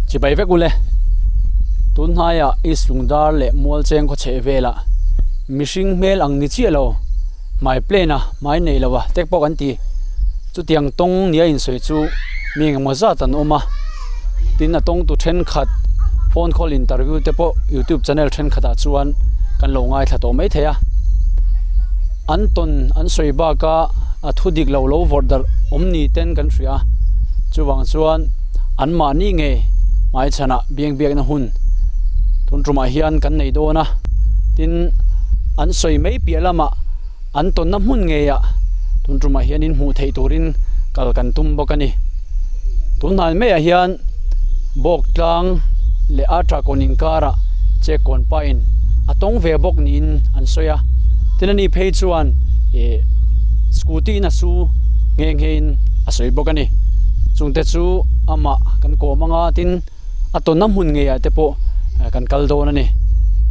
Chibai vek ule. Tun hnaiah East Lungdar leh Mualcheng khaw chheh velah mihring hmel ang ni chiah lo hmai plane a hmai nei lo a tek pawh kan ti. Chutiang tawng nia insawi chu mi engemaw zat an awm a, tin a tawngtu thenkhat phone call interview te pawh youtube channel thenkhatah chuan kan lo ngaithla tawh mai thei a. An tawn an sawi baka a thu dik lo lo vawrh darh awm ni ten kan hria a, chuvang chuan anmahni nge hmaichhanah biang biakna hun tun tumah hian kan nei dawn a, tin an sawi mai piah lamah. An tawnna hmun ngeiah tun tumah hian in hmuh theih turin kal kan tum bawk a ni. Tun hnai maiah hian bawk tlang leh ata kawn inkarah check kawn pahin a tawng ve bawk niin an sawi a. Tin ani phei chuan ih scooty in a su nghe nghe in a sawi bawk a ni. Chungte chu amah kan kawm anga tin. A tawnna hmun ngeiah te pawh kan kal dawn a ni.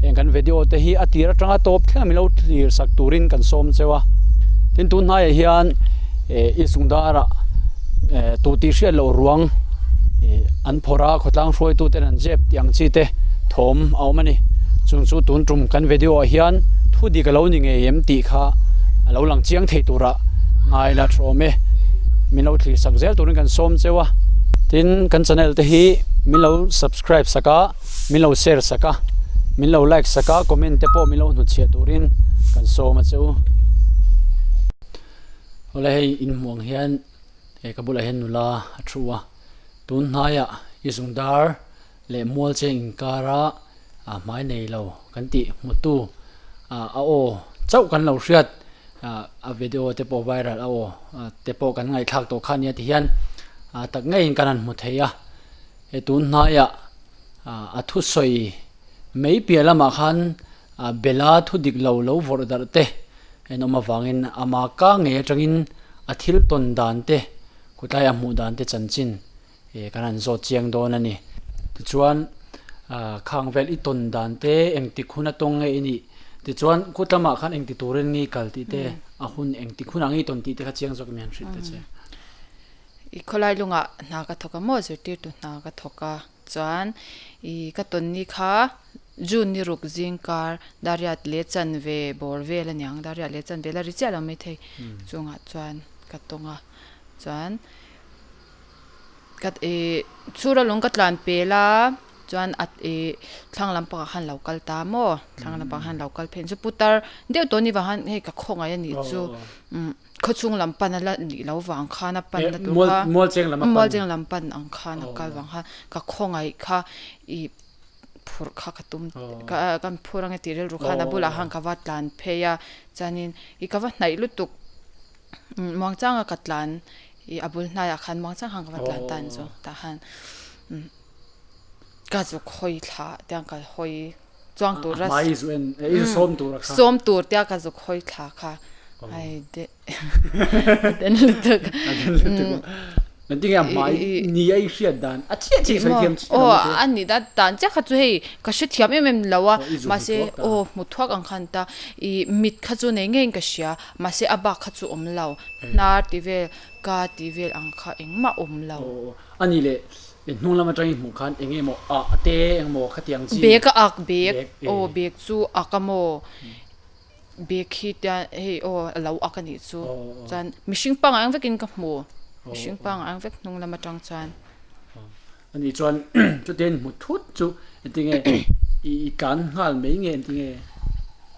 Heng kan video te hi a tir atanga tawp thleng min lo thlir sak turin kan sawm cheu a. Tin tun hnaiah hian i sungdarah tu tih hriat loh ruang an phawrh a, khawtlang hruaitu ten an zep tih ang chi te thawm a awm a ni. Chung chu tun tum kan video ah hian thu dik a lo ni ngei em tih kha a lo lang chiang thei turah ngai la thawm e. Min lo thlir sak zel turin kan sawm cheu a. Tin, kan channel te hi min lo subscribe sak a, min lo share sak a, min lo like sak a, comment te pawh min lo hnutchhiah turin kan sawm a che u. Awle hei inhmuh ang hian he ka bulah hian nula a thu a, tun hnaiah i zungdar leh mual cheng inkara a hmai nei lo kan tih hmutu a aw chauh kan lo hriat a video te pawh viral a aw te pawh kan ngaihthlak tawh kha nia ti hian tak ngeiin kan han hmu thei a he tun hnaiah a thusawi mai piah lamah khan bela thu dik lo lo vawrh darh te en awm avangin ama ka ngei atangin a thil tawn dan te khawtlai a hmuh dan te chanchin Ih kan han zawt chiang dawn a ni. Tichuan ah khang vel i tawn dan te engtik hun a tawng nge i nih? Tichuan kut lamah khan engti turin nge i kal tih te a hun engtik hunah nge i tawn tih te kha chiang zawk in han hrilh ta che. I khawlai lungah hna ka thawk a maw zirtirtu hna ka thawk a chuan ih ka tawn ni kha June ni ruk zingkar Dariat leh chanve bawr vel a niang Dariat leh chanve la ri chiah lo maithei chungah chuan ka tawng a chuan. Ka ih chhura lung ka tlan pel a chuan a ih thlang lampangah khan lo kal ta maw thlang lampangah khan lo kal phei chu putar deuh tawh ni vang khan hei ka khawngaih a nih chu umm khawchhung lam pan a la nih loh vang khan a pan na tur kha mualcheng lam pan ang khan a kal vang khan ka khawngaih kha ih phurh kha ka tum ka kan phur ange tih rilru khan a bulah khan ka va tlan phei a chuanin ih ka va hnaih lutuk muangchanga ka tlan. Ih a bul hnaiah khan muang chang khan ka va tlan ta ang chu tah khan ka zuk hawi thla tiang ka hawi chuang tur a sawm tur tia ka zuk hawi thla kha ai de den lutuk aw a nih dan dan chiah kha chu hei ka hrethiam em em lo a mahse aw hmu thuak ang khan ta ih mit kha chu nei ngeiin ka hria mahse a bak kha chu awm lo. Hnar ti vel, ka ti vel ang kha engmah awm lo. Aw a ni le, hnung lam atangin hmuh khan eng emaw ah te engmaw khatiang chi. Bag a ak bag, aw bag chu ak a maw, bag hi tian hei aw a lo ak a nih chu, chuan mihring pangngai ang vekin ka hmu, mihring pangngai ang vek hnung lam atang chuan. A nih chuan chutin hmu thut chu engtinge i tlan nghal mai nge engtinge?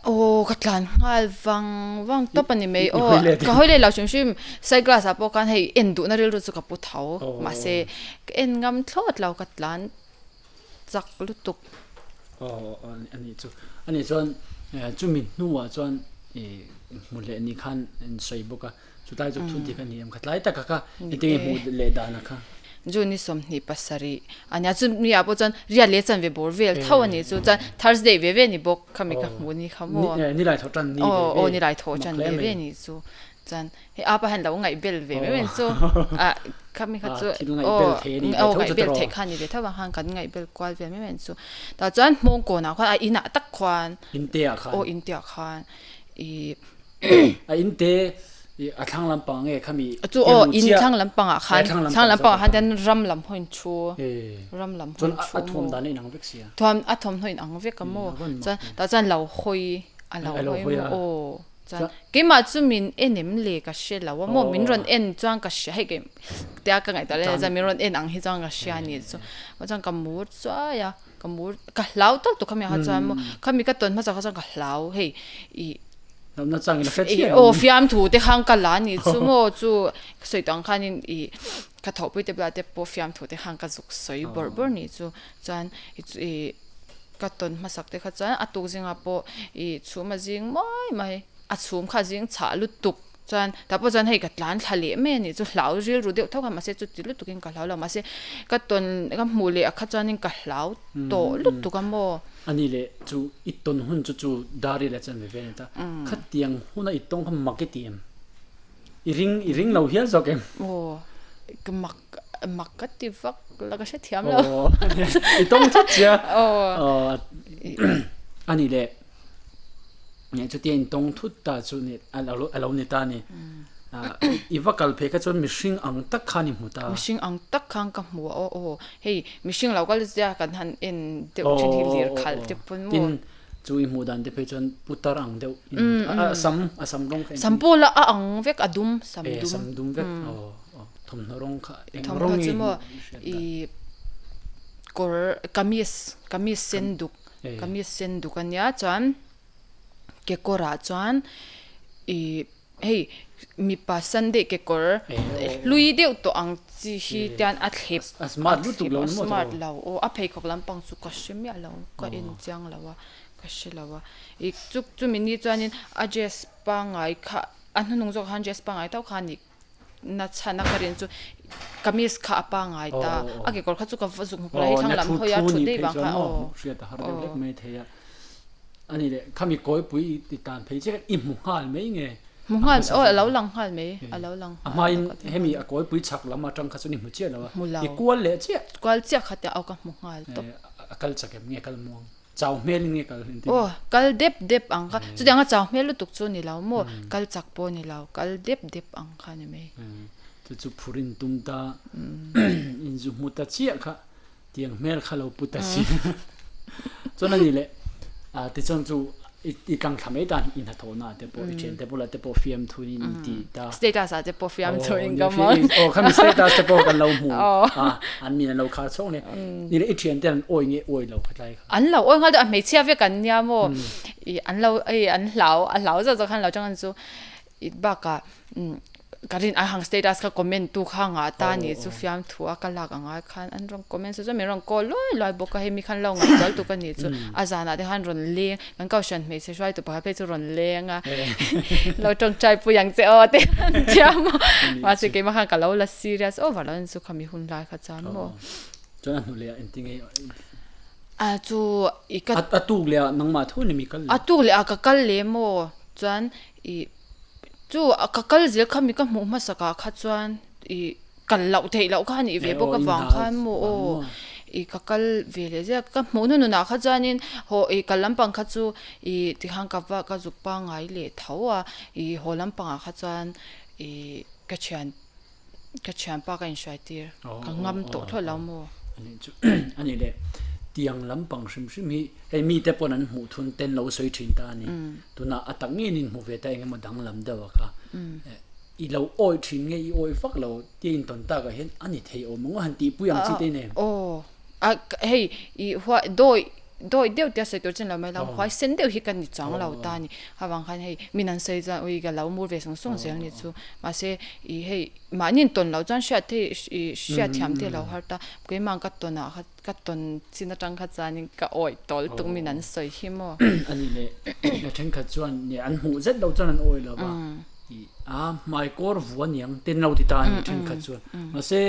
Aw ka tlan nghal vang vang tawp a ni mai aw ka hawi leh lo hrim hrim side glass ah pawh khan hei en duhna rilru chu ka pu tho mahse ka en ngam thlawt lo ka tlan chak lutuk. Aw a nih chu a nih chuan chumi hnuah chuan i hmu leh ni khan in sawi bawk a. Chutlai chu thun dik a ni em kha tlai taka kha engtin nge hmuh leh dan a kha. June ni 27 a nia chu mi ah pawh chuan riat leh chanve bawr vel tho a ni chu chuan Thursday ve ve ni bawk kha mi ka hmuh ni kha maw. Ni lai tho tan ni ve ve. Aw ni lai tho tan ve ve ni chu chuan hei apa hian lo ngaih bel ve mai mai chu a kha mi kha chu aw ngaih bel theih kha ni ve tho ang khan kan ngaih bel kual vel mai mai chu tah chuan hmawng kawnah khuan a inah tak khuan Inteah khan aw inteah khan. I A in te i a thlang lampang nge khami Chu aw in thlang lampangah khan thlang lampangah khan hian ram lam hawiin thu ram lam hawiin thu a thuam dan a inang vek sia. Thuam a thawmhnaw inang vek a maw chuan tah chuan lo hawi a lo hawi maw aw chuan keimah chu min en em le ka hre lo a maw min rawn en chuan ka hria hei tia ka ngaihtuah lai chuan min rawn en ang hi chuan ka hria a ni chu chuan ka mur chuai a. Ka mur ka hlau tawk tawk khami ah kha chuan maw khami ka tawn hmasa kha chuan ka hlau hei ih Hlauhna chang in a hre chiah aw fiamthu te khan ka la ni chu maw chu ka sawi tawh ang khanin ih ka thawhpui te bulah te pawh fiamthu te khan ka zuk sawi bawrh bawrh ni chu chuan ih ka tawn hmasak te kha chuan a tuk zingah pawh ih chhum a zing mawi mai a chhum kha a zing chhah lutuk. Chuan tah pawh chuan hei ka tlan thla leh mai a nih chu hlau rilru deuh tho kha mahse chuti lutukin ka hlau lo mahse ka tawn ka hmuh leh a kha chuanin ka hlau tawh lutuk a maw. A ni leh chu i tawn hun chu chu dar i la chan ve ve a ni ta khatiang huna i tawng kha mak i ti em? I ring i ring lo hial zawk em? Aw ka mak mak ka ti vak la ka hrethiam lo. Aw i tawng thut sia. Aw a ni leh. Nge chutia in tawng thut ta chu ni a lo ni ta a ni. I va kal phei kha chuan mihring ang tak khan i hmu ta. Mihring ang tak khan ka hmu a aw aw. Hei mihring lo kal zia kan han en deuh thin hi lir khalh te pawn maw. Tin chu i hmuh dan te phei chuan putar ang deuh i hmu ta. A sam a sam rawng kha eng Sam pawh la a ang vek a dum sam dum. Sam dum vek aw aw thawmhnaw rawng kha eng rawng nge i hmuh i hriat dan. I kawr kamis kamis sen duk Kamis sen duk a nia chuan kekawrah chuan ih hei mipa sunday kekawr hlui deuh tawh ang chi hi tian a thlep a smart lutuk lo a smart lo aw a pheikhawk lampang chu ka hre miah lo ka en chiang lo a ka hre lo a ih chu chumi ni chuanin a dress pangngai kha a hnuhnung zawk khan dress pangngai tho kha a ni. na chhan a ka rin chu kamis kha a pangai ta a kekawr kha chu ka va zuk hmu pawh hei thlang lam hawi a thut daih vang kha aw hriat a har deuh hlek mai thei a ani leh khami kawipui i tan phei chiah i hmu nghal mai nge hmu nghal aw a lo lang nghal mai a lo lang a hmain hemi a kawipui chhak lam atang kha chuan i hmu chiah lo a i kual leh chiah kual chiah kha te aw ka hmu nghal tawp a kal chak em nge kal muang Chau hmel in nge kal engtin? Aw, kal dep dep ang kha. Chutiang a chau hmel lutuk chu ni lo maw? Kal chak pawh ni lo, kal dep dep ang kha ni mai. Chu chu phur in tum ta, in zu hmu ta chiah kha tiang hmel kha lo pu ta si. Chuan a ni leh, tichuan chu i tlang thla mai tan in hnathawhna ah te pawh i thiante bulah te pawh fiamthu in in ti ta. Status ah te pawh fiamthu in ka hmang. Aw khami status te pawh kan lo hmu a, an min an lo khar chhawk hle. Ni leh i thiante an awi nge awi lo kha tlai kha. An lo awi nghal deuh a hmeichhia vek an nia maw i an lo ei an hlau a hlau zawk zawk khan lo chang an chu i bakah ka rin ai hang status kha comment tu kha ngah ta ni chu fiamthu a ka lak ang ai khan an rawn comment chu chuan min rawn call luai luai bawk a hei mi khan lo ngaihtuah lutuk a nih chu a zanah te khan rawn leng kan kohhran hmeichhe hruaitu pakhat phei chu rawn leng a lo tawngtai pui ang che aw te an tia maw mahse keimah khan ka lo la serious over lo a ni chu khami hun lai kha chuan maw. Chuan a hnu leh ah engtin nge A chu i ka A tuk leh ah nangmah thu ni mi kal leh? A tuk leh ah ka kal leh maw chuan i chu ka kal zel kha mi ka hmuh hmasak ah kha chuan i kal loh theih loh kha a nih ve bawk avang khan maw aw i ka kal ve leh zel a ka hmuh hnu nunah kha chuanin haw i kal lampang kha chu i tikhan ka va ka zuk pangngai leh tho a i haw lampangah kha chuan i ka thian Ka thianpa ka inhruai tir, ka ngam tawh thlawt lo maw? Ani chu ani leh tiang lampang hrim hrim hi hei mite pawn an hmuh thun ten lo sawi thin ta a ni. Tunah a tak ngeiin in hmu ve ta eng emaw danglam deuh a kha. I lo awi thin nge i awi vak lo tia intawn takah hian a ni thei awm ang a han tihpui ang chi te nen. Aw a hei i huai dawi dawi deuh tia sawi tur chin lo mai lo huai sen deuh hi ka ni chuang lo ta a ni. Avang khan hei min an sawi chuan ui ka lo mur ve sung sung zel ni chu. Mahse i hei mahni in tawn loh chuan hriat thei i hriat thiam te lo har ta. Keimah ka tawn ah kha ka tawn chin atang kha chuanin ka awih tawl tuk min an sawi hi maw. A ni leh a thenkhat chuan nge an hmuh zet loh chuan an awih lo va i a hmaikawr vua niang ten lo ti ta a ni thenkhat chuan. Mahse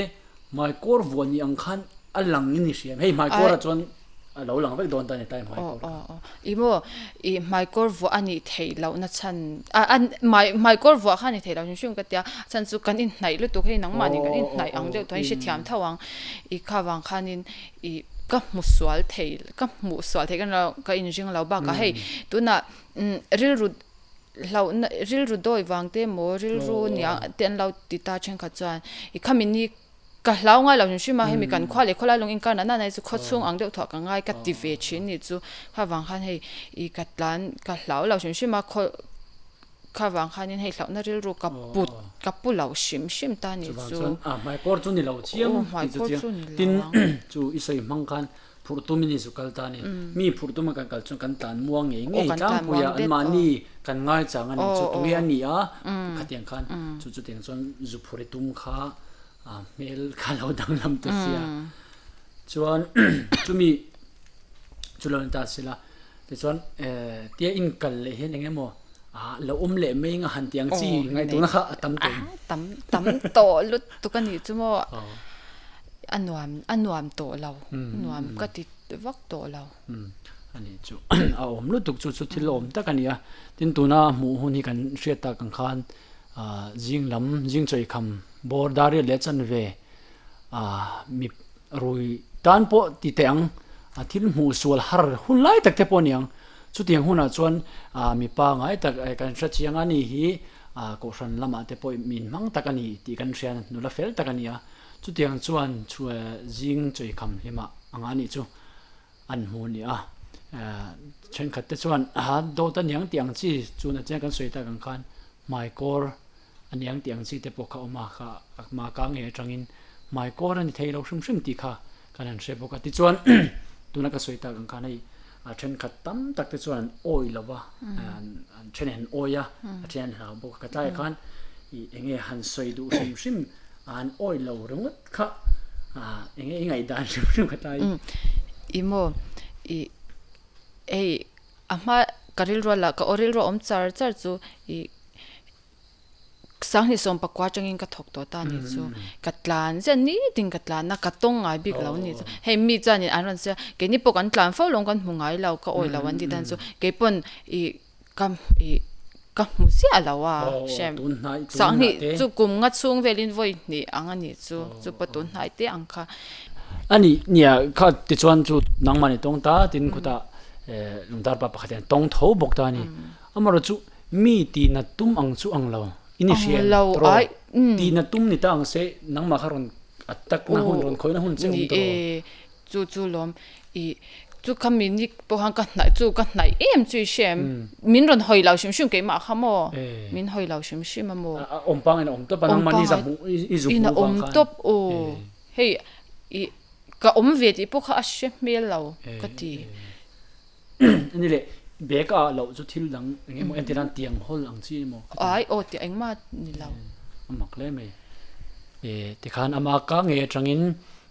Hmaikawr vuah ni ang khan a lang in i hria em? Hei hmaikawr ah chuan a lo lang vek dawn ta a ni tlai hmaikawr kha. Aw aw i maw i hmaikawr vuah a nih theih loh na chhan a a hmaikawr vuah kha a ni theih loh hrim hrim ka tia a chhan chu kan inhnaih lutuk hei nangmah nen kan inhnaih ang deuh tawh a i hrethiam tho ang i kha vang khanin i ka hmu sual thei ka hmuh sual thei ka inring lo bakah hei tunah rilru. hlauhna rilru dawi vang te emaw rilru nia te an lo ti ta thenkhat chuan i khami ni ka hlau ngai lo hrim hrim a hemi kan khua leh khawlai lung inkar nana nai chu khaw chhung ang deuh thuah ka ngai ka ti ve thin ni chu kha vang khan hei i ka tlan ka hlau lo hrim hrim a khaw kha vang khanin hei hlauhna rilru ka put ka pu lo hrim hrim ta ni chu. Hmaikawr chu ni lo chiang tih chu chiang tin chu i sawi hmang khan Phurh tumin i zu kal ta a ni. Mi phurh tuma kan kal chuan kan tlan muang ngei ngei tlangpui a, anmahni kan ngaichang a ni chu tunge a ni a, khatiang khan chu chutiang chuan zu phur i tum kha hmel kha lo danglam ta sia. Chuan chumi chu lo ni ta sila tichuan tia inkal leh hian eng emaw lo awm leh mai anga han tih ang chi ngaihtuahna kha a tam tawh. Tam tam tawh lutuk a nih chu maw. A nuam a nuam tawh lo nuam ka ti vak tawh lo. A nih chu a awm lutuk chu chu thil awm tak a ni a tin tuna hmuh hun hi kan hriat tak ang khan zing lam zing chawi kham bawr dar riat leh chanve mi rui tan pawh ti teh ang a thil hmuh sual har hun lai tak te pawh a ni ang chutiang hunah chuan mipa ngai tak kan hre chiang a ni hi kohhran lamah te pawh min hmang tak a ni tih kan hria nula fel tak a ni a. Chutiang chuan zing chawikham hlimah anga nih chu an hmu a ni a. Thenkhat te chuan dawt a niang tih ang chi chuna chian kan sawi tak ang khan hmaikawr a niang tih ang chi te pawh kha awm a, kha hma ka ngei atangin hmaikawr a ni thei lo hrim hrim tih kha kan han hre bawk a. Tichuan tuna ka sawi tak ang khan hei thenkhat tam tak te chuan an awih lo va, an then an awih a, a then an hlau bawk a. Ka tlaiah khan eng nge han sawi duh hrim hrim An awih lo ringawt kha eng nge i ngaihdan hrim hrim kha tlai? I maw i hei a hma ka rilru lah ka aw rilru a awm char char chu i Sanghnih 19 atangin ka thawk tawh ta a nih chu ka tlan ziah nitin ka tlan a ka tawng ngai bik lo a nih chu hei mi chuanin an rawn sawi a keini pawh kan tlan fo lo kan hmu ngai lo ka awih lo an tih dan chu keipawn i Ka ih ka hmu ziah lo a hrem sanghnih chu kum nga chhung velin vawi hnih ang a nih chu chu pawh tun hnai te ang kha. A nih nia kha tichuan chu nangmah ni tawng ta tin khutah lungdar pa pakhat hian tawng tho bawk ta a ni. Amaherawhchu chu mi tihna tum ang chu ang lo i ni hria em tawrh tihna tum ni ta ang se nangmah kha rawn a takna hun rawn khawihna hun che awm tawrh. Chu chu lawm i chu kha mi ni pawh khan ka hnaih chu ka hnaih em chu i hre em min rawn hawi lo hrim hrim keimah kha maw min hawi lo hrim hrim a maw a awm pangin a awm tawp a nangmah ni za hmuh i zu hmuh vang khan tawp aw hei i ka awm ve tih pawh kha a hre hmel lo ka ti ani leh bag ah loh chu thil dang eng emaw entir nan tiang hawl ang chi emaw ai aw tih engmah ni lo a mak hle mai e tikhan ama ka ngei atangin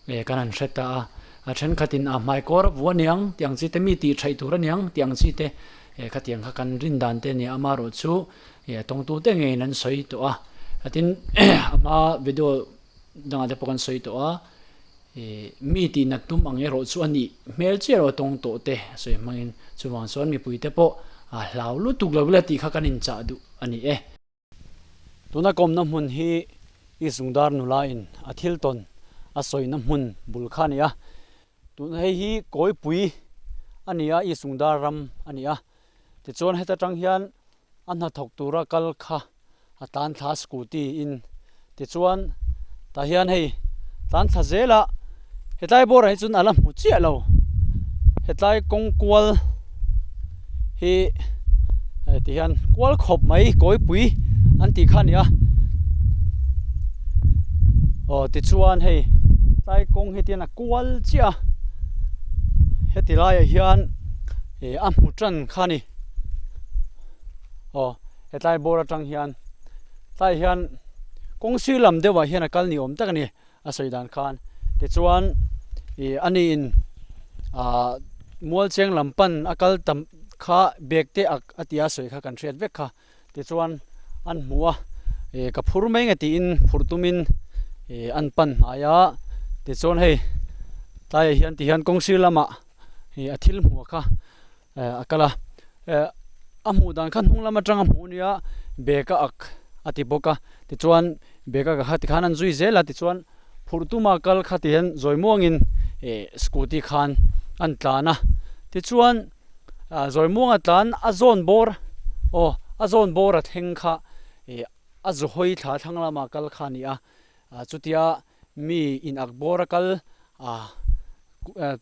E kan han hre ta a, a thenkhatin a hmaikawr a vu a niang tih ang chi te, mi tih theih tur a niang tih ang chi te, e khatiang kha kan rin dan te a nia, amaherawh chu e a tawngtute ngeiin an sawi tawh a, tin a hma video dangah te pawh kan sawi tawh a, e mi tih nat tum ang erawh chu a nih hmel chiah erawh a tawng tawh te a sawi hmangin chuvang chuan mipui te pawh a hlau lutuk lo ila tih kha kan inchah duh a ni e. Tuna kawmna hmun hi i zungdar nula in a thil tawn a sawina hmun bul kha a ni a, tuna hei hi kawipui a ni a, i zungdar ram a ni a, tichuan heta tang hian a hnathawk tura kal kha a tlan thla a scooty in tichuan tah hian hei tlan thla zel a hetlai bawrah hi chuan a la hmu chiah lo hetlai kawng kual hi hei ti hian kual khawp mai kawipui an tih kha a ni a aw tichuan hei tlai kawng hi tian a kual chiah a heti laiah hian ih a hmu tan kha a ni aw hetlai bawr atang hian tlaiah hian kawng sir lam deuhah hian a kal ni awm tak a ni a sawi dan khan tichuan ih a niin ah mual cheng lam pan a kal tam kha bag te ak a tia sawi kha kan hriat vek kha tichuan an hmu a ih ka phur mai nge tiin phur tumin ih an pan hnai a tichuan hei tlaiah hian ti hian kawng sir lamah ih a thil hmuh kha. Eh a kal a eh a hmuh dan kha hnung lam atanga hmuh nia bag a ak a ti bawk a tichuan bag a kha tikhan an zui zel a tichuan phurh tuma kal kha ti hian zawi muangin eh scooty khan an tlan a tichuan ah zawi muanga tlan a zawn bawr aw A zawn bawr a thleng kha ih a zu hawi thla thlang lama kal kha a ni a, chutia mi in ak bawr a kal ah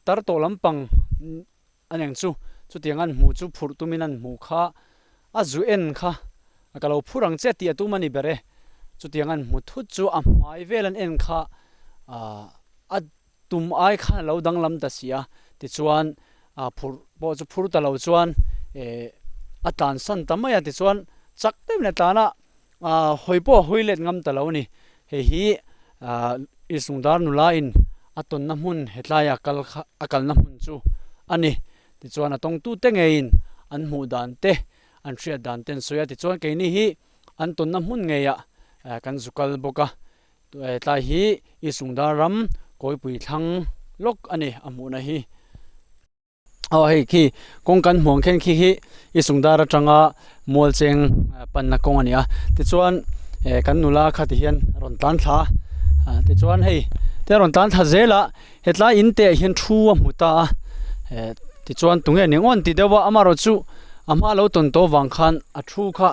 tar tawh lampang a neng chu chutiang an hmuh chu phurh tumin an hmuh kha a zu en kha ka lo phur ang che tih a tum a ni ber e, chutiang an hmu thut chu a hmai vel an en kha ah a tum ai khan a lo danglam ta si a, tichuan ah phurh pawh chu phur ta lo chuan eh a tlansan ta mai a, tichuan chak deuhin a tlan a. Hawi pawh a hawi let ngam ta lo a ni. Hei hi Isungdar nula in a tawnna hmun hetlai a kal kha a kalna hmun chu a ni. Tichuan a tawngtute ngeiin an hmuh dan te an hriat dan te an sawi a. Tichuan keini hi an tawnna hmun ngeiah kan zu kal bawk a. Tlai hi Isungdar ram kawipui thlang lawk a ni a hmuhna hi. Aw hei khi kawng kan hmuh ang khian khi hi i sungdar atanga mual cheng panna kawng a ni a tichuan eh kan nula kha ti hian a rawn tlan thla a tichuan hei te a rawn tlan thla zel a hetlai in te ah hian thu a hmu ta a eh tichuan tunge ni ngawn ti deuh a amaherawhchu a hma lo tawn tawh vang khan a thu kha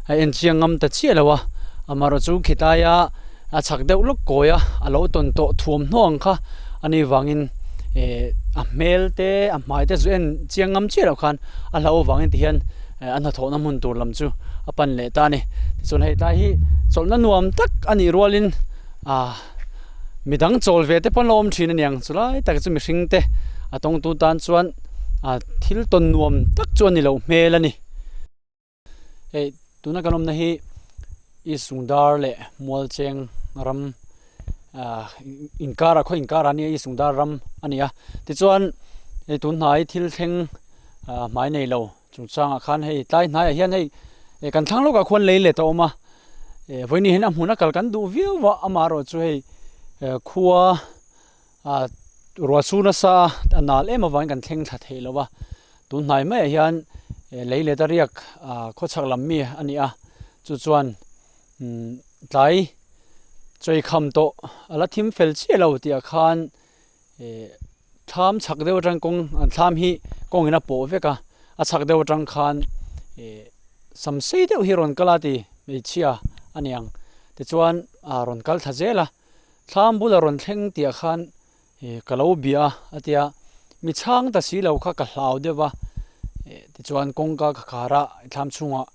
a en chiang ngam ta chiah lo a amaherawhchu khitlaia a chhak deuh lawk kawi a a lo tawn tawh thuamhnaw ang kha a nih vangin eh a hmel te a hmai te chu en chiang ngam chiah loh khan a hlauh avangin ti hian eh a hnathawhna hmun tur lam chu a pan leh ta a ni tichuan hei tlai hi chawlhna nuam tak a nih rualin ah midang chawl ve te pawh an lo awm thin a niang chulai tak chu mihring te a tawngtu tan chuan ah thil tawn nuam tak chu a ni loh hmel a ni. Hei tuna kan awmna hi Isungdar leh Mualcheng ram ah inkar ah khaw inkar ah nia Isungdar ram a ni a tichuan hei tun hnai thil thleng ah hmai nei lo chungchangah khan hei tlai hnaiah hian hei kan thlang lawkah khuan lei let a awm a eh vawiin hian a hmun a kal kan duh viau a amaherawh chu hei khua ah ruah chu nasa a nal em avangin kan thleng thla thei lo a tun hnai maiah hian lei let a riak ah khawchhak lam mi a ni a chu chuan umm tlai chawihkham tawh a la thim fel chiah lo tih ah khan eh thlam chhak deuh atang kawng an thlam hi kawngin a pawh vek a a chhak deuh atang khan eh sam sei deuh hi a rawn kal a ti hmeichhia a ni ang tichuan a rawn kal thla zel a. Thlam bula rawn thleng tih ah khan ih ka lo bia a a tia mi chhang ta si lo kha ka hlau deuh a ih tichuan kawngka ka khar a thlam chhungah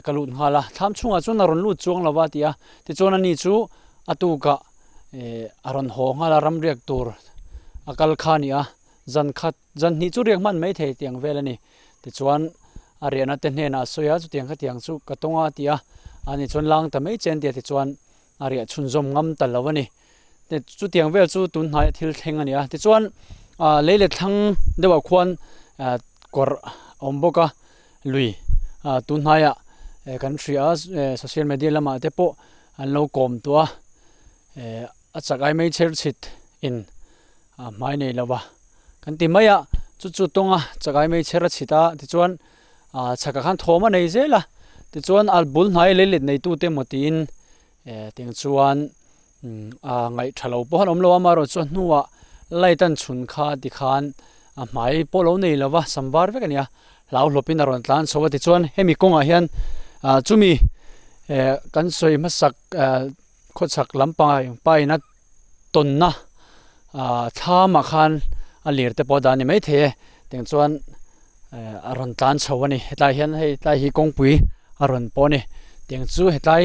ka lut nghal a thlam chhungah chuan a rawn lut chuang lo va a ti a tichuan ani chu a tukah ih a rawn haw nghal a ramriak tur a kal kha a ni a zan khat zan hnih chu riak hman mai thei tiang vel a ni tichuan a riahna te hnenah a sawi a chutiang khatiang chu ka tawng a a ti a ani chuan lang ta mai che an ti a tichuan. a riah chhunzawm ngam ta lo a ni. Chutiang vel chu tun hnaia thil thleng a ni a. Tichuan ah lei leh thlang deuhah khuan ah kawrh a awm bawk a, lui ah tun hnaiah kan hria a social media lamah te pawh an lo kawm tawh a, eh a chak ai mai chher chhit in ah hmai nei lo va kan ti mai a, chu chu tawnga chak ai mai chher a chhit a tichuan ah chhakah khan thawm a nei zel a tichuan a bul hnai lei let neitute emaw tiin eh tiang chuan a ngaih tha lo pawh an awm lo a amaherawh chu a hnuah light an chhun kha tikhan a hmai pawh lo nei lo va sam var vek a ni a hlau hlawpin a rawn tlan chho a tichuan hemi kawngah hian ah chumi eh kan sawi hmasak eh khawchhak lampangah pa ina tawnna ah thlamah khan a lir te pawh a dah a ni maithei e tiang chuan eh a rawn tlan chho a ni hetlai hian hei tlai hi kawngpui a rawn pawh a ni tiang chu hetlai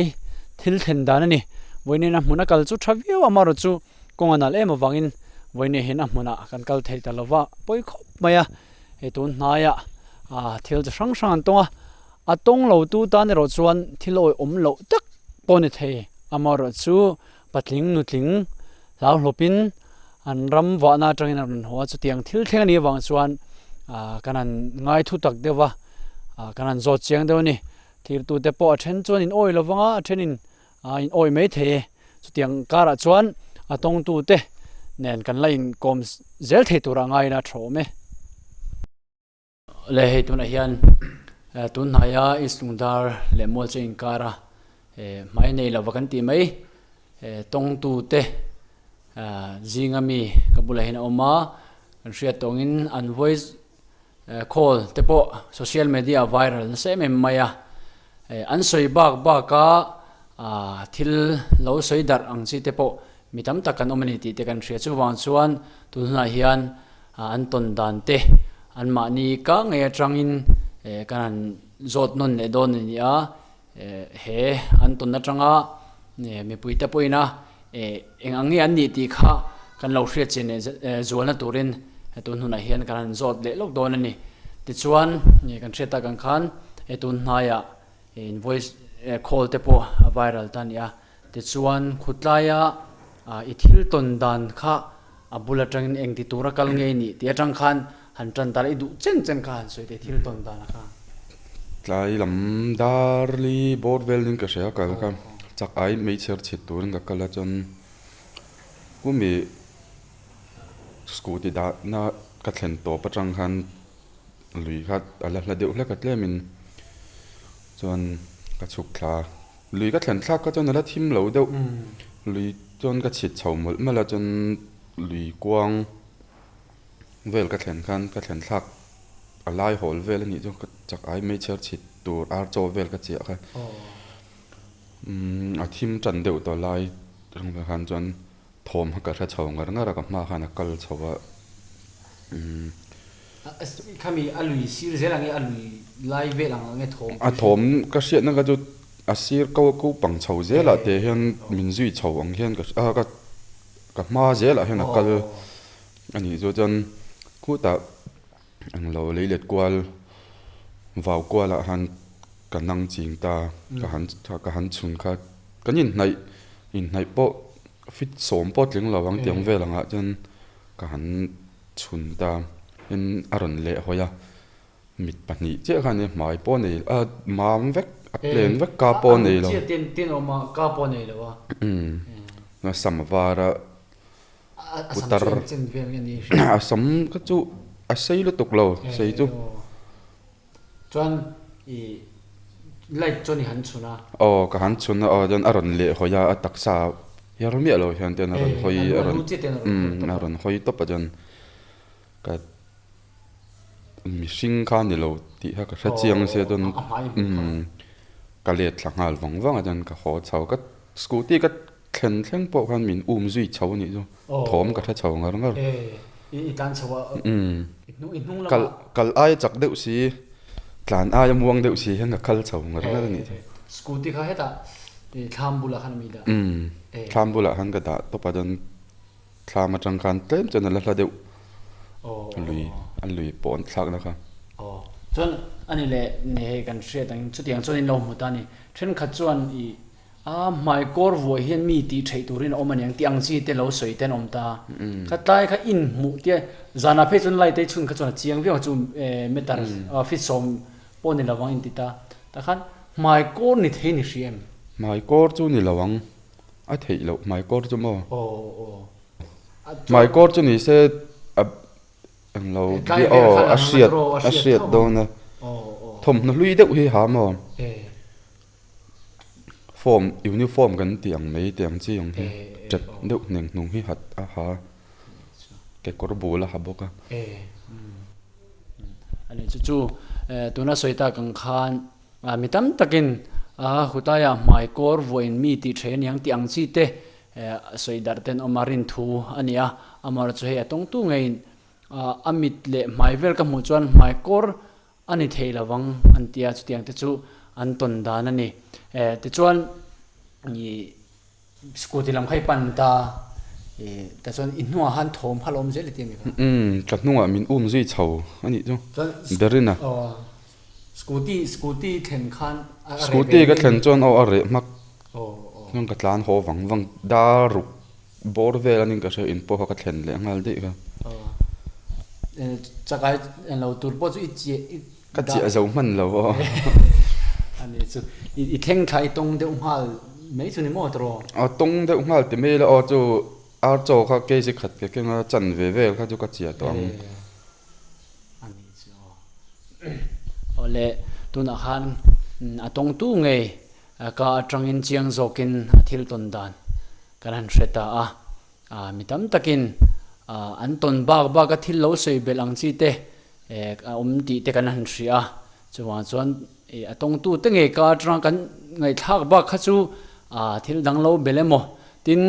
thil thlen dan a ni vawiin a hmun a kal chu tha viau a amaherawh chu kawng a nalh em avangin vawiin hian a hmunah kan kal thei ta lova pawi khawp mai a hei tun hnaiah ah thil chi hrang hrang an tawng a a tawng lo tu tan erawh chuan thil awihawm loh tak pawh a ni thei amaherawh chu. Patling nutling hlau hlawpin an ram vahna atangin a rawn haw a, chutiang thil thleng a nih avang chuan ah kan han ngai thu tak deuh va, ah kan han zawt chiang deuh a ni. Thirtute pawh a then chuan in awi lo vang a, a thenin ah in awi mai thei e. Chutiang karah chuan a tawngtute nen kan la inkawm zel thei turah ngaiin a tha awm e. Le hei tunah hian tun hnaia East Lungdar leh Mualcheng inkara hmai nei lova kan tih mai tawngtute zinga mi ka bulah hian a awm a, kan hriat tawngin an voice call te pawh social media ah viral nasa em em mai a. An sawi bak baka thil lo sawi darh ang chi te pawh mi tam tak kan awm a ni tih te kan hria. Chuvang chuan tun hunah hian an tawn dan te anmahni ka ngei atangin kan han zawt nawn leh dawn a ni a. He an tawn atanga mipuite pawhin a eng ang nge an nih tih kha kan lo hriat chin leh zualna turin tun hunah hian kan han zawt leh lawk dawn a ni. Tichuan kan hriat tak ang khan tun hnaiah in voice call te pawh a viral ta a ni a. Tichuan khutlaia i thil tawn dan kha a bul atangin eng ti tura kal nge i nih tih atang khan han tan ta la, i duh chen chen kha han sawi teh thil tawn dan a kha. Tlai lam darli bawr vel in ka hria kal kha chak ai meichher chhit turin ka kal a chuan kumi scooty dahna ka thlen tawp atang khan lui kha a la hla deuh hlek a tlemin chuan ka chhuk thla a. Lui ka thlen thlak kha chuan a la thim lo deuh. Lui chuan ka chhit chho mawlh mawlh a chuan lui kuang vel ka thlen khan ka thlen thlak a lai hawl vel a nih chu ka chak ai mai chhiar chhit tur ar chaw vel ka chiah kha. Umm a thim tan deuh tawh lai khan chuan thawm kha ka hre chho ngar ngar a ka hma khan a kal chho a. Umm. Khami a lui sir zel ang nge a lui lai vel ang nge thawm? A thawm ka hriatna kha chu a sir ko ko pang chho zelah te hian min zui chho ang hian ka a ka ka hma zelah hian a kal a nih chu chuan khutah englo lei let kual vau kualah khan ka nang ching ta ka han ka han chhun kha kan inhnaih inhnaih pawh fit sawm pawh tling lo ang tiang vel angah chuan ka han chhun ta in a rawn leh hawi a mit pahnih chiah khan nia hmai pawh nei a mam vek a plain vek ka pawh nei lo umm a sam a var a putar a sam kha chu a sei lutuk lo sei chu. Chuan i light chuan i han chhun a. Aw ka han chhun a aw chuan a rawn leh hawi a a taksa hiar miah lo hian chuan a rawn hawi a rawn umm a rawn hawi tawp a chuan ka mihring kha ni lo tih kha ka hre chiang sia chuan umm ka let thla nghal vang vang a chuan ka haw chho ka scooty ka thlen thleng pawh khan min um zui chho a nih chu thawm ka hre chho ngar ngar umm kal kal aia chak deuh si tlan aia muang deuh si hian ka kal chho ngar ngar a nih chu scooty kha hetah thlam bulah khan a mi dah umm thlam bulah khan ka dah tawp a chuan thlam atang khan tlem chuan a la hla deuh lui a lui pawh an thlakna kha aw chuan a ni leh hei kan hriat ang chutiang chuan in lo hmu ta a ni thenkhat chuan ih A hmaikawr vuah hian mi tih theih turin a awm a niang tih ang chi te lo sawi te an awm ta. Kha tlai kha inhmuh tia zanah phei chuan light a chhun kha chuan a chiang viau ang chu meter feet sawm pawh ni lovang inti ta. Tah khan hmaikawr ni thei ni hri em? Hmaikawr chu ni lo ang. A theih loh hmaikawr chu maw? Hmaikawr chu ni se a englo aw a hriat a hriat dawn a. Thawmhnaw hlui deuh hi ha maw? Form uniform kan tih ang mai tih ang chi ang hi tep deuh hneng hnung hi hat a ha kekawr bul a ha bawk a. A ni chu chu tuna sawi tak ang khan mi tam takin a hutaiah hmai kawr vuahin mi tih theih a ni ang tih ang chi te sawi darh ten awm a rin thu a ni a, amaherawhchu hei a tawngtu ngeiin a mit leh hmai vel ka hmuh chuan hmai kawr A ni thei lo vang an ti a, chutiang te chu an tawn dan a ni. Eh, tichuan i scooty lam kha i pan ta, eh, tichuan i hnungah khan thawm kha a lo awm zel i ti a ni kha. Umm, ka hnungah min um zui chho a nih chu, Berina. Aw, scooty, scooty thlen khan a reh ve Scooty ka thlen chuan aw a reh hmak. Aw, aw. Chuan ka tlan haw vang vang, dar ruk Bawr vel anin ka hria in pawh kha ka thlen leh nghal daih kha. Chakai lo tur pawh chu i chiah i Ka chiah zo hman lo aw. Ani chu i thleng thla i tawng deuh nghal mai chu ni maw tawh? A tawng deuh nghal ti mai la aw chu ar chaw kha kg khat ke keng a chan ve vel kha chu ka chiah tawh ang. Ani chu aw. Awle tunah khan a tawngtu ngei ka atangin chiang zawkin a thil tawn dan Kan han hre ta a, mi tam takin an tawn bak bak a thil lo sawi belh ang chi te a awm tih te kan han hria a, chuvang chuan. a tawngtu te ngei ka atanga kan ngaihthlak bak kha chu thil dang lo bel emaw tin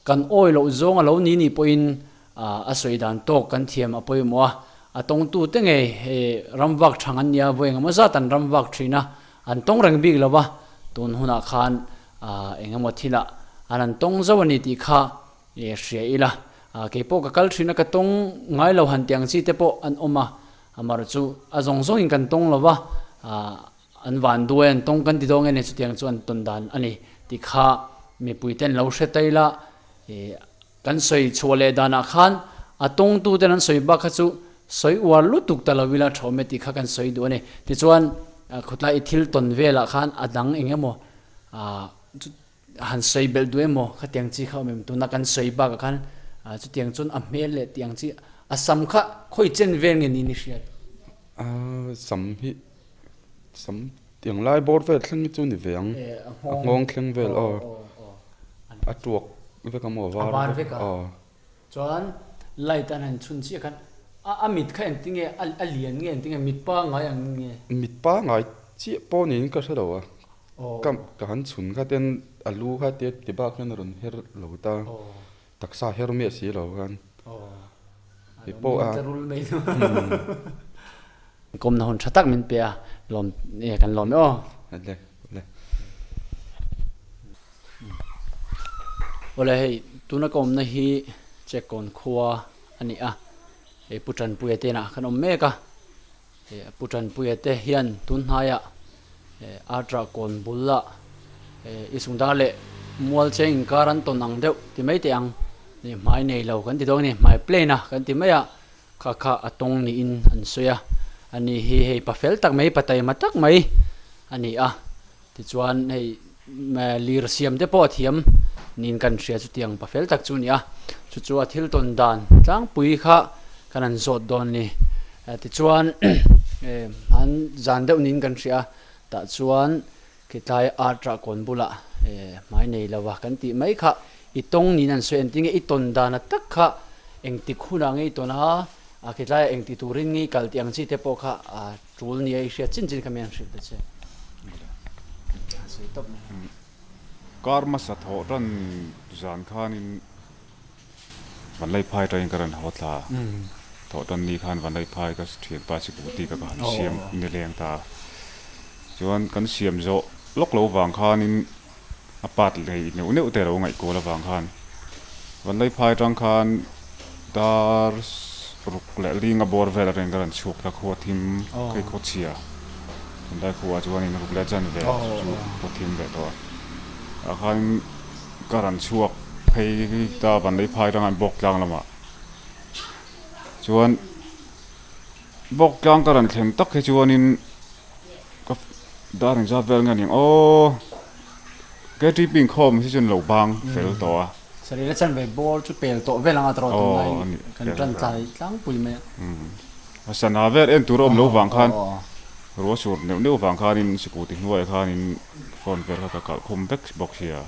kan awi loh zawng a lo ni nih pawhin a sawi dan tawk kan thiam a pawimawh a, a tawngtu te ngei ram vak thang an nia vawi engemaw zat an ram vak thin a, an tawng reng bik lo va, tun hunah khan engemaw thilah an han tawng zauh a ni tih kha hria ila, keipawh ka kal thin a ka tawng ngai lo han tih ang chi te pawh an awm a, amaherawhchu chu a zawng zawngin kan tawng lo va, an van duai an tawng kan ti dawn nge ni chutiang chu an tawn dan a ni tih kha mipui ten lo hre ta ila. Kan sawi chhuah leh danah khan a tawngtuten an sawi bak kha chu sawi uar lutuk ta lo ila thawm e tih kha kan sawi duh a ni. Tichuan khawtlai i thil tawn velah khan a dang eng emaw han sawi belh duh emaw khatiang chi kha awm em? Tuna kan sawi bakah khan chutiang chuan a hmel leh tih ang chi a sam kha khawi chen vel nge niin i hriat? A sam hi sam tiang lai bawr vel thleng hi chu ni ve ang, a nghawng thleng vel aw. A tuak vek a maw a var vek a? A var vek a. Chuan light an han chhun chiah khan a mit kha engtinge a lian nge engtinge mit pangngai ang nge? Mit pangngai chiah pawh niin ka hre lo a. Ka ka han chhun kha ten a lu kha tia ti bak hian a rawn her lo ta. Taksa her miah si lo khan. Hei pawh a. Kawmna hun tha tak min pe a lawm kan lawm e aw. Awle awle. Awle hei tuna ka awmna hi Chekkawn khua a ni a, hei Pu Tanpuia te inah kan awm mek a, hei Pu Tanpuia te hian tun hnaiah Artra kawn bulah i sungdar leh mual cheng inkar an tawn ang deuh ti mai teh ang, hmai nei lo kan ti dawn a ni, hmai plain a kan ti mai a. Kha kha a tawng niin an sawi a, ani hi hei pa fel tak mai, pa taima tak mai a ni a, tichuan hei lir siam te pawh a thiam niin kan hria chutiang pa fel tak chu a ni a, chu chu a thil tawn dan tlangpui kha kan han zawt dawn a ni, tichuan an zan deuh niin kan hria a, tah chuan Khitlai art rah kawn bulah hmai nei lo a kan tih mai kha i tawng niin an sawi engtin nge i tawn dan a tak kha engtik hunah nge i tawn a, a khitlaiah engti turin nge i kal tih ang chi te pawh kha a tul nia i hriat chin chin kha mi an hrilh ta che. A sawi tawp mai. Kar hmasa thawh tan zan khanin Vanlaiphai atangin ka rawn haw thla a, thawh tan ni khan Vanlaiphai ka thianpa sikhuti ka ka han siam nileng ta a. Chuan kan siam zawh lawk lo vang khanin a part lei neuh neuh te a lo ngaihkual avang khan Vanlaiphai atang khan dar ruk leh linga bawr vel atangin ka rawn chhuak ta khua thim phei khaw chhia tunlai khuaah chuanin ruk leh chan ve chu khua thim ve tawh a, ah khan Ka rawn chhuak phei ta Vanlei phai atanga an bawk tlang lamah chuan bawk tlang ka rawn thlen tak hi chuanin ka dar engzat vel nge ning aw KTP inkhawm hi chuan lo bang fel tawh a. Sarila chan ve ball chu pel tawh vel anga tawrh tunlai kan tan tlai tlangpui mai a. A sana vel en tur a awm lo vang khan ruah sur neuh neuh vang khanin sikul ti hnuaiah khanin phone vel kha ka kalh khum vek bawk sia.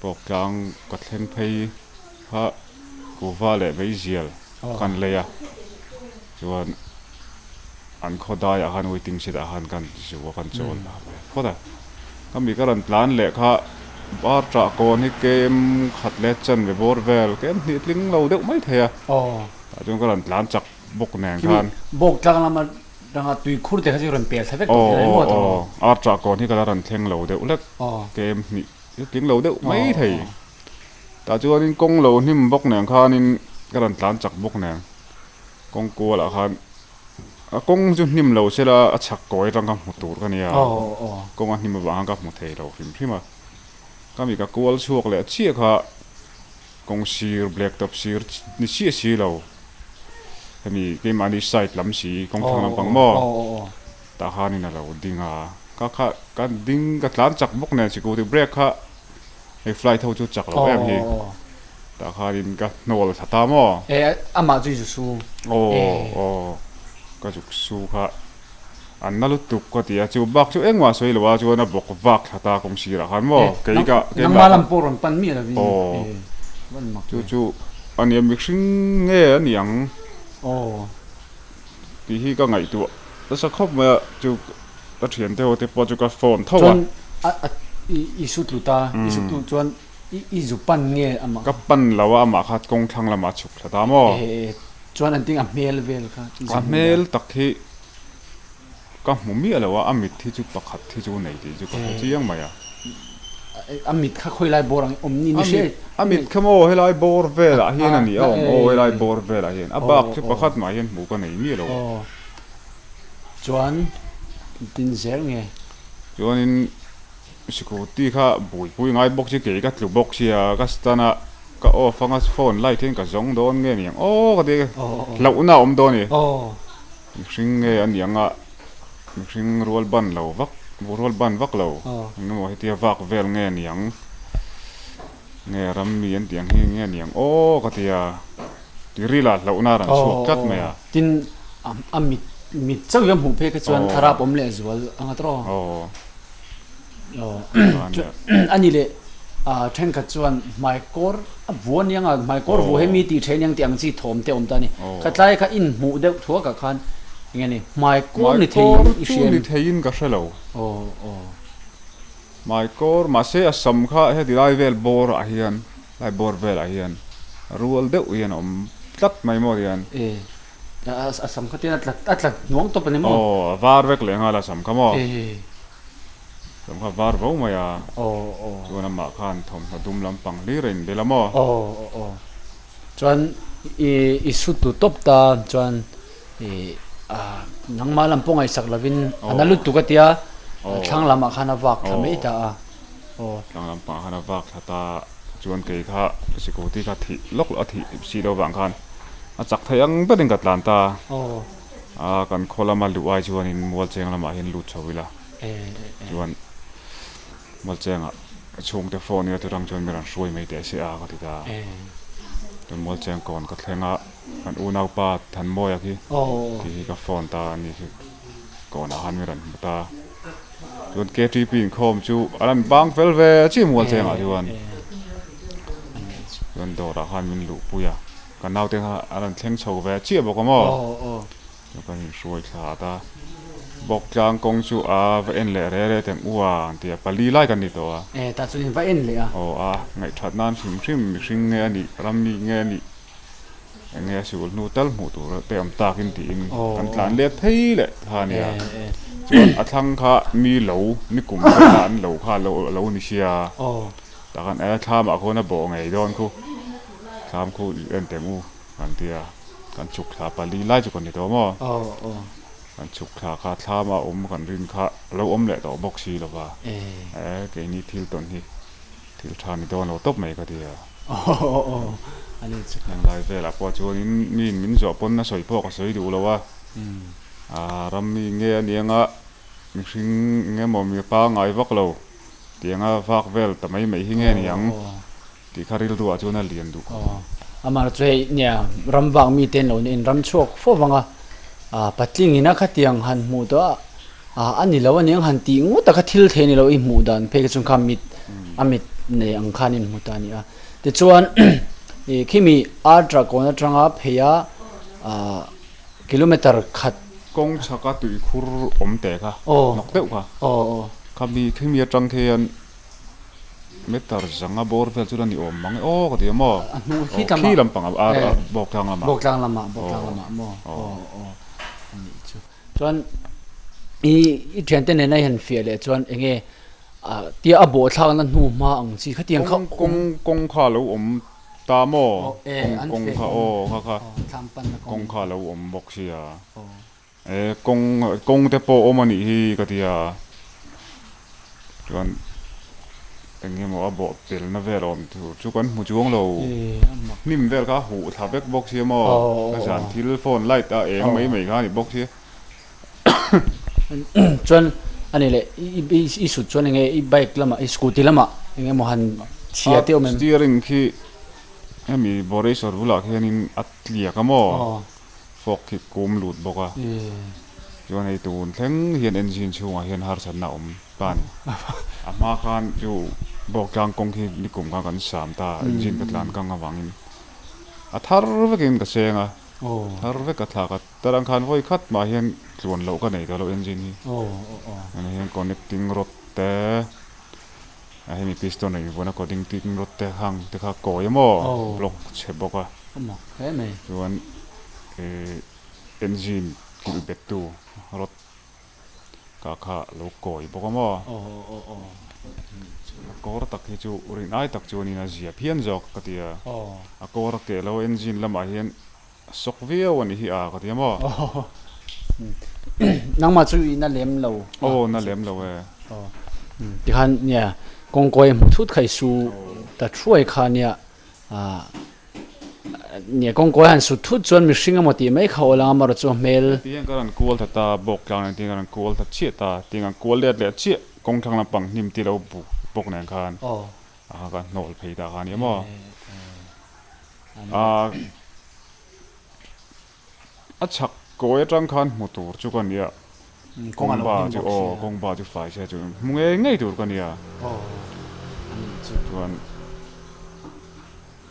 Pawk tlang ka thleng phei kha kuhva leh meizial kan lei a, chuan an khaw daiah khan waiting shed ah khan kan zu a kan chawl phawt a. Ka mi ka rawn tlan leh kha bar tah kawn hi kem khat leh chanve bawr vel kem hnih tling lo deuh mai thei a, tah chuan ka rawn tlan chak bawk nen khan. Bawk tlang lama Ranga tui khur te kha chu rawn pel thla vek tawh thei maw tawh. Aw ar chah kawn hi ka la rawn thleng lo deuh hlek kem hnih tling lo deuh mai thei. Tah chuanin kawng lo hnim bawk nen khanin ka rawn tlan chak bawk nen kawng kualah khan a kawng chu hnim lo sela a chhak kawi atang kha hmu tur ka nia kawng a hnim avang khan ka hmu thei lo hrim hrim a. Ka mi ka kual chhuak leh chiah kha kawng sir black top sir ni chiah si lo. Hemi keimahni side lam si kawng thlang lampang maw tah khanin a lo ding a, ka kha ka ding ka tlan chak bawk nen sikul brake kha hei flight ho chu chak lo em hi tah khanin ka hnawl thla ta maw. E amah chu i zu su. Aw aw ka zuk su kha an na lutuk ka ti a chu bak chu engmah sawi lo a chuan a bawk vak thla ta kawng sirah khan maw kei ka nangmah lam pawh rawn pan miah lovin aw chu chu a nia mihring nge a ni ang aw tih hi ka ngaihtuah nasa khawp mai a, chu ka thiante ho te pawh chu ka phone tho a. Chuan a a i su tlu ta, i su tlu chuan i i zu pan nge amah kha? Ka pan lo a, amah kha kawng thlang lamah a chhuk thla ta maw? E chuan an ting a hmel vel kha i zu A hmu hmel tak hi ka hmu miah lo a, a mit hi chu pakhat hi chu nei tih chu ka hre chiang mai a. A mit kha khawi lai bawr ang awm ni ni hre. A mit kha maw helai bawr velah hian a ni a awm aw helai bawr velah hian a bak chu pakhat mah hian hmuh ka nei miah lo. Chuan tin zel nge. Chuanin sikawti kha buaipui ngai bawk chi kei ka tlu bawk sia ka stand a ka off anga phone light hian ka zawng dawn nge ni ang aw ka ti hlauhna a awm dawn a ni. Mihring nge a ni ang a, mihring rual ban lo vak, rual ban vak lo, eng emaw hetia vak vel nge ni ang, nge ram mi an tih ang hi nge ni ang aw ka ti a, ti ril ah hlauhna a rawn chhuak tlat mai a. Tin, a mit mit chauh hi a hmuh phei kha chuan thlarap awm leh zual ang a tawh. A ni leh thenkhat chuan hmaikawr a vua aniang a, hmaikawr vua hi mi tih theih aniang tih ang chi thawm te a awm ta a ni. Khatlai kha inhmuh deuh thuak ah khan eng nge ni hmaikawr ni theiin i hria em? Hmaikawr chu ni theiin ka hre lo. Hmaikawr mahse a sam kha heti lai vel bawr ah hian lai bawr vel ah hian rual deuh hian a awm tlat mai maw tihian. A sam kha tian a tla a tla hnuang tawp a ni maw? Aw a var vek leh nghal a sam kha maw? Sam kha var vo mai a. Chuan amah khan thawmhnaw dum lampang hlir a inbel a maw? Aw. Chuan i i su tu tawp ta chuan i a nangmah lam pawh ngaihsak lovin a na lutuk a tia thlang lamah khan a vak thla mai ta a. Aw. Thlang lampangah khan a vak thla ta chuan kei kha sikawti kha thih lawk loh a thih si loh vang khan A chak thei ang berin ka tlan ta. A kan khaw lama luh ai chuanin Mualcheng lamah hian lut chho ila. Chuan Mualchengah chhungte phone ila chutang chuan mi rawn hruai mai teh se a ka ti ta. Chuan Mualcheng kawn ka thleng a, kan unaupa Thanmawia khi khi hi ka phone ta a ni khi kawnah khan mi rawn hmu ta. Chuan KTP inkhawm chu a rawn bang fel ve chiah Mualchengah chuan. Chuan dawrah khan min luhpui a. Ka naute kha a rawn thleng chho ve chiah bawk a maw? Chu kan inhruai thla at a, Bawktlang kawng chu a va en leh re re teng u a an ti a, pali lai kan ni tawh a. E, tah chuan in va en leh a. Aw a, ngaihthat nan hrim hrim mihring nge a nih, ram mi nge a nih, eng nge a sul hnu tal hmuh tur te awm takin tiin kan tlan let phei leh kha a nia. Chuan a thlang kha mi lo, ni kum velah an lo kha a lo ni sia. Tah khan e thlamah khuan a bawh ngei dawn khu. Thlam khu en teh u kan ti a, kan chhuk thla pali lai chu kan ni tawh maw? Kan chhuk thla kha thlam a awm kan rin kha a lo awm leh tawh bawk si lo va, e keini thil tawn hi thil tha ni dawn lo tawp mai ka ti a. Heng lai velah pawh chuanin miin min zawh pawn a sawi pawh ka sawi duh lo a, ram mi nge a niang a, mihring eng emaw mi pangngai vak lo tianga vak vel ta mai mai hi nge niang. Tih kha rilru ah chuan a lian duh khawp. Aw, amah chu hei nia ram vak mi te an lo nia in ram chhuak fo vang a, ah patling ina khatiang han hmuh tawh a, ah a ni lo aniang han tih ngawt a kha thil thei a ni lo i hmuh dan phei kha chuan kha mit a mit nei ang khan in hmu ta a ni a. Tichuan ih khimi Artra kawn atanga phei a ah kilometer khat. Kawng chhaka tuikhur awm teh kha hnawk deuh kha. Aw aw. Khami khimi atang khian. Meter zanga bawr vel chu la ni awm mang e aw ka ti a maw? A hnu khi lamah. Khi lampang a bawktlang lamah. Bawktlang lamah bawktlang lamah maw aw aw a nih chu. Chuan i i thiante nena i han fiah leh chuan eng nge tia a bawhthlakna hnu hma ang chi khatiang kha kawng kawng kawng kha a lo awm ta maw? Kawng kawng kha aw kha kha kawng kha a lo awm bawk sia. E kawng kawng te pawh awm a nih hi ka ti a, chuan eng emaw a bawh pelna vel awm tur chu kan hmu chuang lo, hnim vel kha a huh thla vek bawk sia maw, ka zan thil phone light a eng mai mai kha a ni bawk sia. Chuan a ni leh i sut chuan eng nge i bike lamah i scooty lamah eng emaw han chhia te awm em? Steering khi hemi Boreswar bulah khianin a tliak a maw? Fawk khi kum lut bawk a, chuan hei tun thleng hian engine chhungah hian harsatna a awm ta a ni. A hma khan chu Bawktlang kawng khi nikum khan kan sam ta, engine ka tlan kang avangin a thar vekin ka seng a. Thar vek a thlak a, tarang khan vawi khat mah hian tluan loh ka nei tawh lo engine hi. Tunah hian connecting rod te a hemi piston a invuan a connecting rod te hang te kha kawi emaw block chhe bawk a. Chuan ih engine kilh bet tu rod Ka kha lo kawi bawk a maw? A kawr tak hi chu rin ai tak chuanin a zia phian zawk ka ti a. A kawr a keh lo engine lamah hian a sawk viau a ni hi a ka ti a maw? Nangmah chu i na lem lo. Aw na lem lo e. Tikhan nia kawngkawi hmu thut kha i su ta thuai kha nia. Nia kawngkawi han sut thut chuan mihring emaw tih mai kha awl ang amarawh chu a hmel. Ti hian ka rawn kual ta ta bawk tlang nen tin ka rawn kual ta chiah ta tin kan kual let leh chiah kawng thlang lampang hnim ti lo buk bawk nen khan a kha ka hnawl phei ta kha a ni maw a a chhak kawi atang khan hmu tur chu ka nia kawng ba chu aw kawng ba chu fai se chu hmu ngei ngei tur ka nia chuan.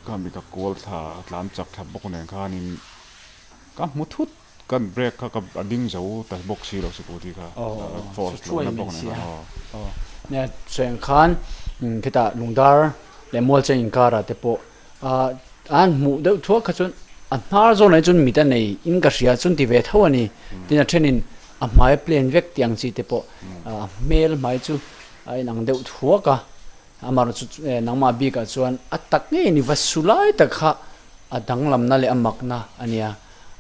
Ka mi ka kual thla ka tlan chak thla bawk nen khanin ka hmu thut kan brake kha ka a ding zo ta bawk si lo scooty kha force lo na bawk nen khan aw. Nia chuan khan khitah lungdar leh mualcheng inkarah te pawh an hmuh deuh thuak kha chuan a hnar zawnah hi chuan mit a nei in ka hria chuan ti ve tho a ni tin a thenin a hmai plan vek tih ang chi te pawh a hmel hmai chu a inang deuh thuak a. Amarawh chu nangmah bikah chuan a tak ngei ni va su lai tak kha a danglamna leh a makna a nia.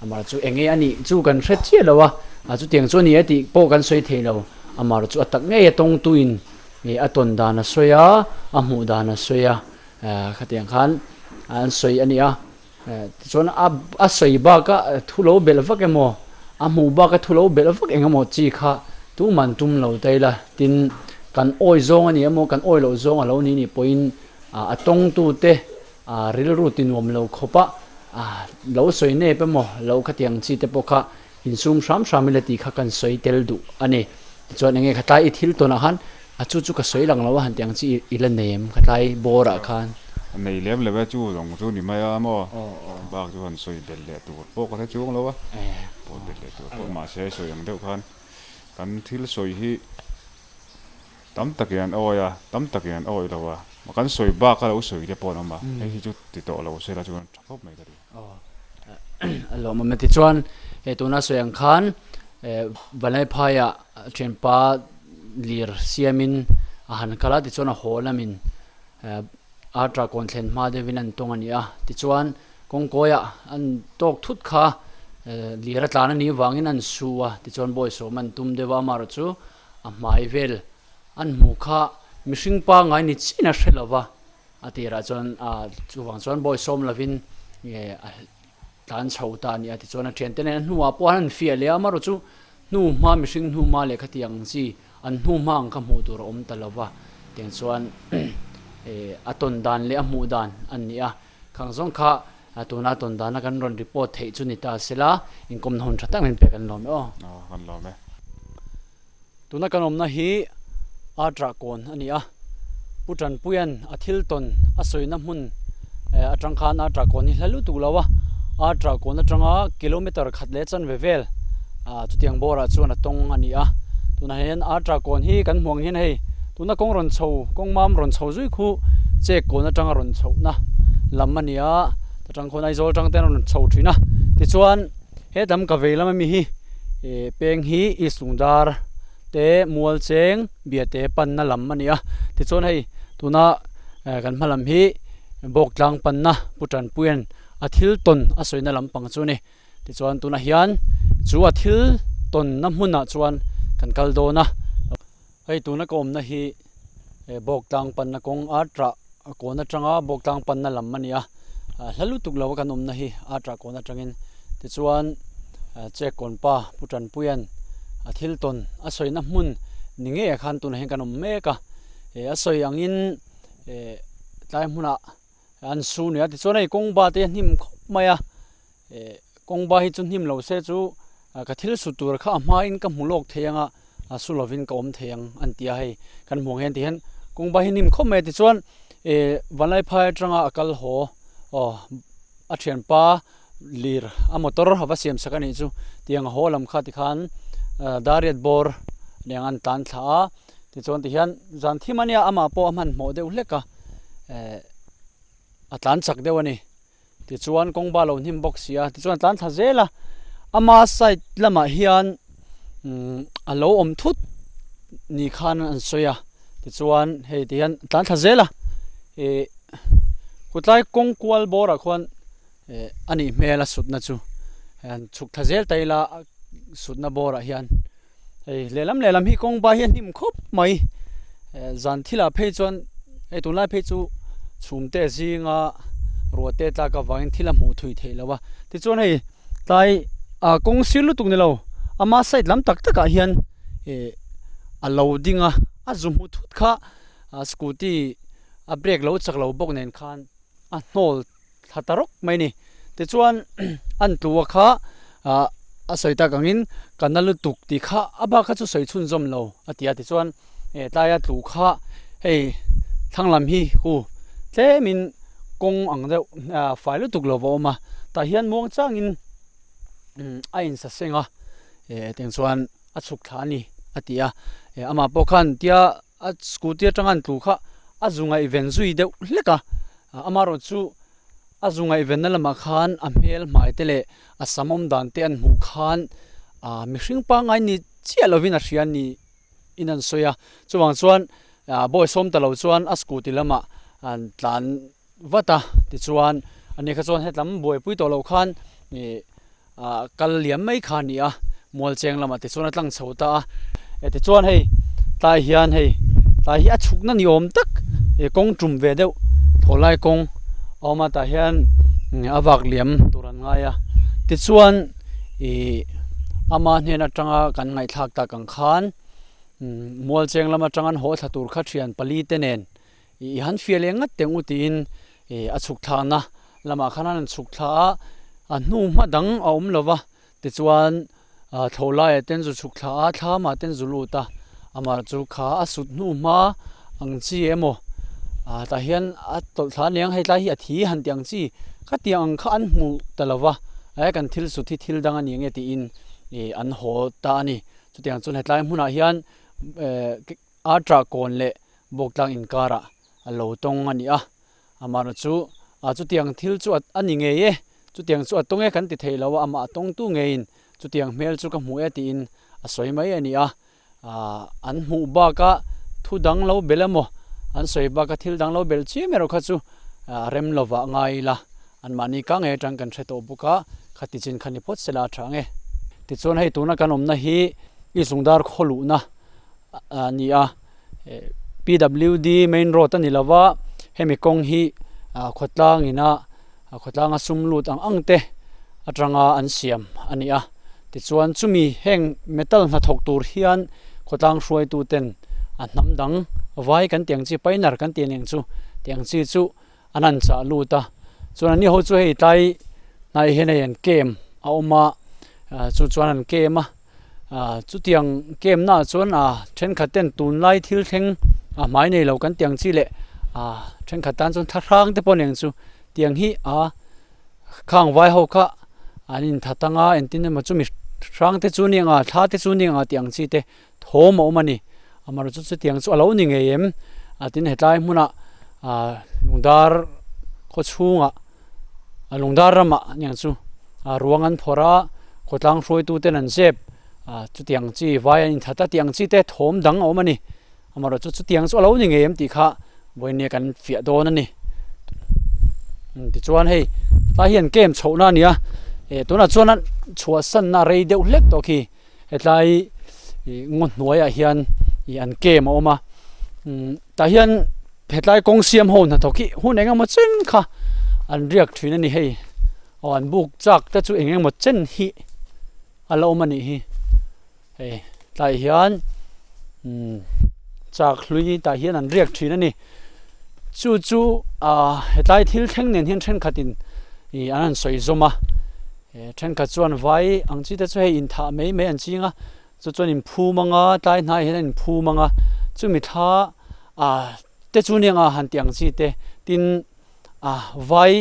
Amarawh chu eng nge a nih chu kan hre chiah lo a, a chutiang chu a ni e tih pawh kan sawi thei lo. Amarawh chu a tak ngei a tawngtuin a tawn dan a sawi a, a hmuh dan a sawi a, khatiang khan an sawi a ni a. Tichuan a sawi baka thu lo belh vak emaw, a hmuh baka thu lo belh vak eng emaw chi kha tuman tum lo ta ila. Tin, kan awi zawng a ni emaw, kan awi loh zawng a lo ni nih pawhin a tawngtute rilru ti nuam lo khawpa lo sawi nep emaw, lo khatiang chi te pawh kha insum hram hram ila tih kha kan sawi tel duh a ni. Tichuan enge khatlai i thil tawnah khan A chu chu ka sawi lang lo a han ti ang chi i la nei em khatlai bawrah khan. A nei lem lo e chu zawng chu ni mai a maw bak chu han sawi belh leh tur pawh ka hre chuang lo a pawh belh leh tur pawh mahse sawi ang deuh khan kan thil sawi hi tam takin an awi a tam takin an awi lo a kan sawi bak a lo sawi te pawh an awm a hei hi chu ti tawh lo se la chuan tha khawp mai ka ti. A lawmawm e tichuan he tuna sawi ang khan Vanlaiphaiah thianpa lir siamin a han kal a tichuan a haw lamin Artra kawn thlen hma deuhin an tawng a ni a tichuan kawngkawiah an tawk thut kha lir a tlan a nih vangin an su a tichuan bawisawm an tum deuh a amaherawhchu chu a hmai vel an hmuh kha mihring pangngai ni chiah in a hre lova. A tirah chuan ah chuvang chuan bawi sawm lovin nge a tlan chho ta a ni a tichuan a thiante nen a hnuah pawh an han fiah leh a amaherawh chu hnu hma mihring hnu hma leh khati ang chi an hnu hma ang kha hmuh tur a awm ta lo va tiang chuan eh a tawn dan leh a hmuh dan an ni a khang zawng kha tuna tawn dana kan rawn report theih chu ni ta sela inkawmna hun tha tak min pek an lawm e aw. Aw kan lawm e. Tuna kan awmna hi Artra kawn a ni a, Pu Tanpuia'n a thil tawn a sawina hmun atang khan Artra kawn hi hla lutuk lo a, Artra kawn atanga kilometer khat leh chanve vel chutiang bawrah chuan a tawng a ni a. Tunah hian Artra kawn hi kan hmuh ang hian hei tuna kawng rawn chho kawng mam rawn chho zui khu Chek kawn atanga rawn chhohna lam a ni a, ta tang khawn Aizawl atang te an rawn chho thin a, tichuan He lam ka vei lam ami hi ih peng hi East Lungdar te mual cheng biate panna lam a ni a tichuan hei tuna kan hma lam hi Bawktlang panna Pu Tanpuia'n a thil tawn a sawina lampang chu a ni tichuan tunah hian chu a thil tawnna hmunah chuan kan kal dawn a hei tuna ka awmna hi Bawktlang panna kawng a tah kawn atanga Bawktlang panna lam a ni a hla lutuk lo a kan awmna hi a tah kawn atangin tichuan check kawn pa Pu Tanpuia'n a thil tawn a sawina hmun ni ngeiah khan tunah hian kan awm mek a a sawi angin tlai hmunah an su nia tichuan hei kawng ba te a hnim khawp mai a eh kawng ba hi chu hnim lo se chu ka thil su tur kha a hmain ka hmu lawk thei ang a a su lovin ka awm thei ang an ti a hei kan hmuh ang hian ti hian kawng ba hi hnim khawp mai a tichuan eh Vanlaiphai atanga a kal haw aw a thianpa. Lir a motor a va siam sak a nih chu tiang a haw lam kha tikhan dariat bawr leng an tlan thla a tichuan tihian zan thim ania amah pawh a hmanhmawh deuh hlek a eh a tlan chak deuh a ni tichuan kawng ba lo hnim bawk si a tichuan a tlan thla zel a ama side lamah hian umm a lo awm thut ni khan an sawi a tichuan hei tihian a tlan thla zel a ih kawtlai kawng kual bawrah khuan. Eh a nih hmel a sutna chu han chhuk thla zel ta ila a sutna bawrah hian hei lehlam lehlam hi kawng bai hi a hnim khawp mai eh zan thilah phei chuan hei tunlai phei chu chhum te zinga ruah te tlak avangin thil a hmuh thui theih loh a tichuan hei tlai ah kawng sir lutuk ni lo ama side lam tak takah hian eh a lo ding a a zu hmu thut kha ah scooty a brake lo chak lo bawk nen khan a hnawl thla ta rawk mai a ni. Tichuan an tlua kha ah a sawi tak angin ka na lutuk tih kha a bak kha chu sawi chhunzawm lo a ti a tichuan eh tlaia tlu kha hei thlang lam hi hu tlemin kawng ang deuh ah fai lutuk lo va awm a tah hian muang changin a insaseng a eh tiang chuan a chhuk thla a ni a ti a eh amah pawh khan tia a scooty atanga an tlu kha a zu ngaihven zui deuh hlek a. Amaherawh chu a zu ngaihvenna lamah khan a hmel hmai te leh a sam awm dan te an hmuh khan ah mihring pangngai ni chiah lovin a hria ni in an sawi a. Chuvang chuan ah bawi sawm ta lo chuan a scooty lamah an tlan vat a tichuan ani kha chuan hetlam buaipui tawh loh khan ih ah kal liam mai kha a ni a mual cheng lamah tichuan a tlang chho ta a eh tichuan hei tlai hian hei tlai hi a chhukna ni awm tak ih kawng tum ve deuh thaw lai kawng a awm a tah hian a vak liam tur an ngai a tichuan ih ama hnen atanga kan ngaihthlak tak ang khan mual cheng lam atanga an haw thla tur kha thian pali te nen Ih han fiah leh ngat teng u tiin ih a chhuk thlakna lamah khan an chhuk thla a, a hnu hma dang a awm lo va tichuan ah thlawh laiah ten zu chhuk thla a thlamah ten zu lut a amah chu kha a sut hnu hma ang chi emaw ah tah hian a tawlh thla aniang hei tlai hi a thi han tih ang chi kha tiang ang kha an hmu ta lo va eh kan thil sut hi thil dang a ni ang nge tiin ih an haw ta a ni chutiang chuan hetlai hmunah hian eh Artra kawn leh Bawktlang inkarah a lo tawng a ni a, amaherawh chu ah chutiang thil chu a ni ngei e, chutiang chu a tawng e kan ti thei lo a, amah a tawngtu ngeiin chutiang hmel chu ka hmu e tiin a sawi mai a ni a, ah an hmuh baka thu dang lo belh emaw an sawi baka thil dang lo belh chiam erawh kha chu a rem lovah ngai ila anmahni ka ngei atang kan hre tawh bawk a, khati chin kha ni phawt sela a tha ang e. Tichuan hei tuna kan awmna hi i zungdar khawluhna a ni a PWD main road a ni lo va hemi kawng hi ah khawtlang ina khawtlanga sum lut ang ang te atanga an siam a ni a tichuan chumi heng metal hnathawk tur hian khawtlang hruaitu ten a hnam dang vai kan tih ang chi painter kan tih aniang chu tih ang chi chu an han chah lut a chuan an ni ho chu hei tlai hnai hian hei an kem a awm a chu chuan an kem a. Ah chutiang game naah chuan ah thenkhat ten tunlai thil thleng a hmai nei lo kan tiang chi leh ah thenkhat tan chuan thlahrang te pawh nen chu tiang hi a khang vai ho kha an inthat anga engtin emaw chumi hrang te chu nia nga thla te chu nia nga tih ang chi te thawm a awm a ni amaherawhchu chu chutiang chu a lo ni ngei em a tin hetlai hmunah ah lungdar khaw chhungah. a lungdar ramah aniang chu a ruang an phawrh a khawtlang hruaitu ten an zep ah chutiang chi vai an inthat a tih ang chi te thawm dang a awm a ni amaherawhchu chu chutiang chu a lo ni ngei em tih kha vawinia kan fiah dawn a ni tichuan hei tlai hian camp chhohna a ni a eh tunah chuan a chhuahsanna rei deuh hlek tawh khi hetlai ih ngaw hnuaiah hian ih an camp a awm a tah hian. Hetlai kawng siam ho hnathawk hi hun eng emaw chen kha an riak thin a ni hei aw an buk chak te chu eng emaw chen hi a la awm a nih hi hei tlai hian umm chak hlui tah hian an riak thin a ni chu chu ah hetlai thil thleng nen hian thenkhat in ih an han sawi zawm a eh thenkhat chuan vai ang chi te chu hei inthah mai mai an ching a. Chu chuan inphum anga tlai hnaiah hian a inphum anga chumi thla ah te chu nia nga han tih ang chi te tin ah vai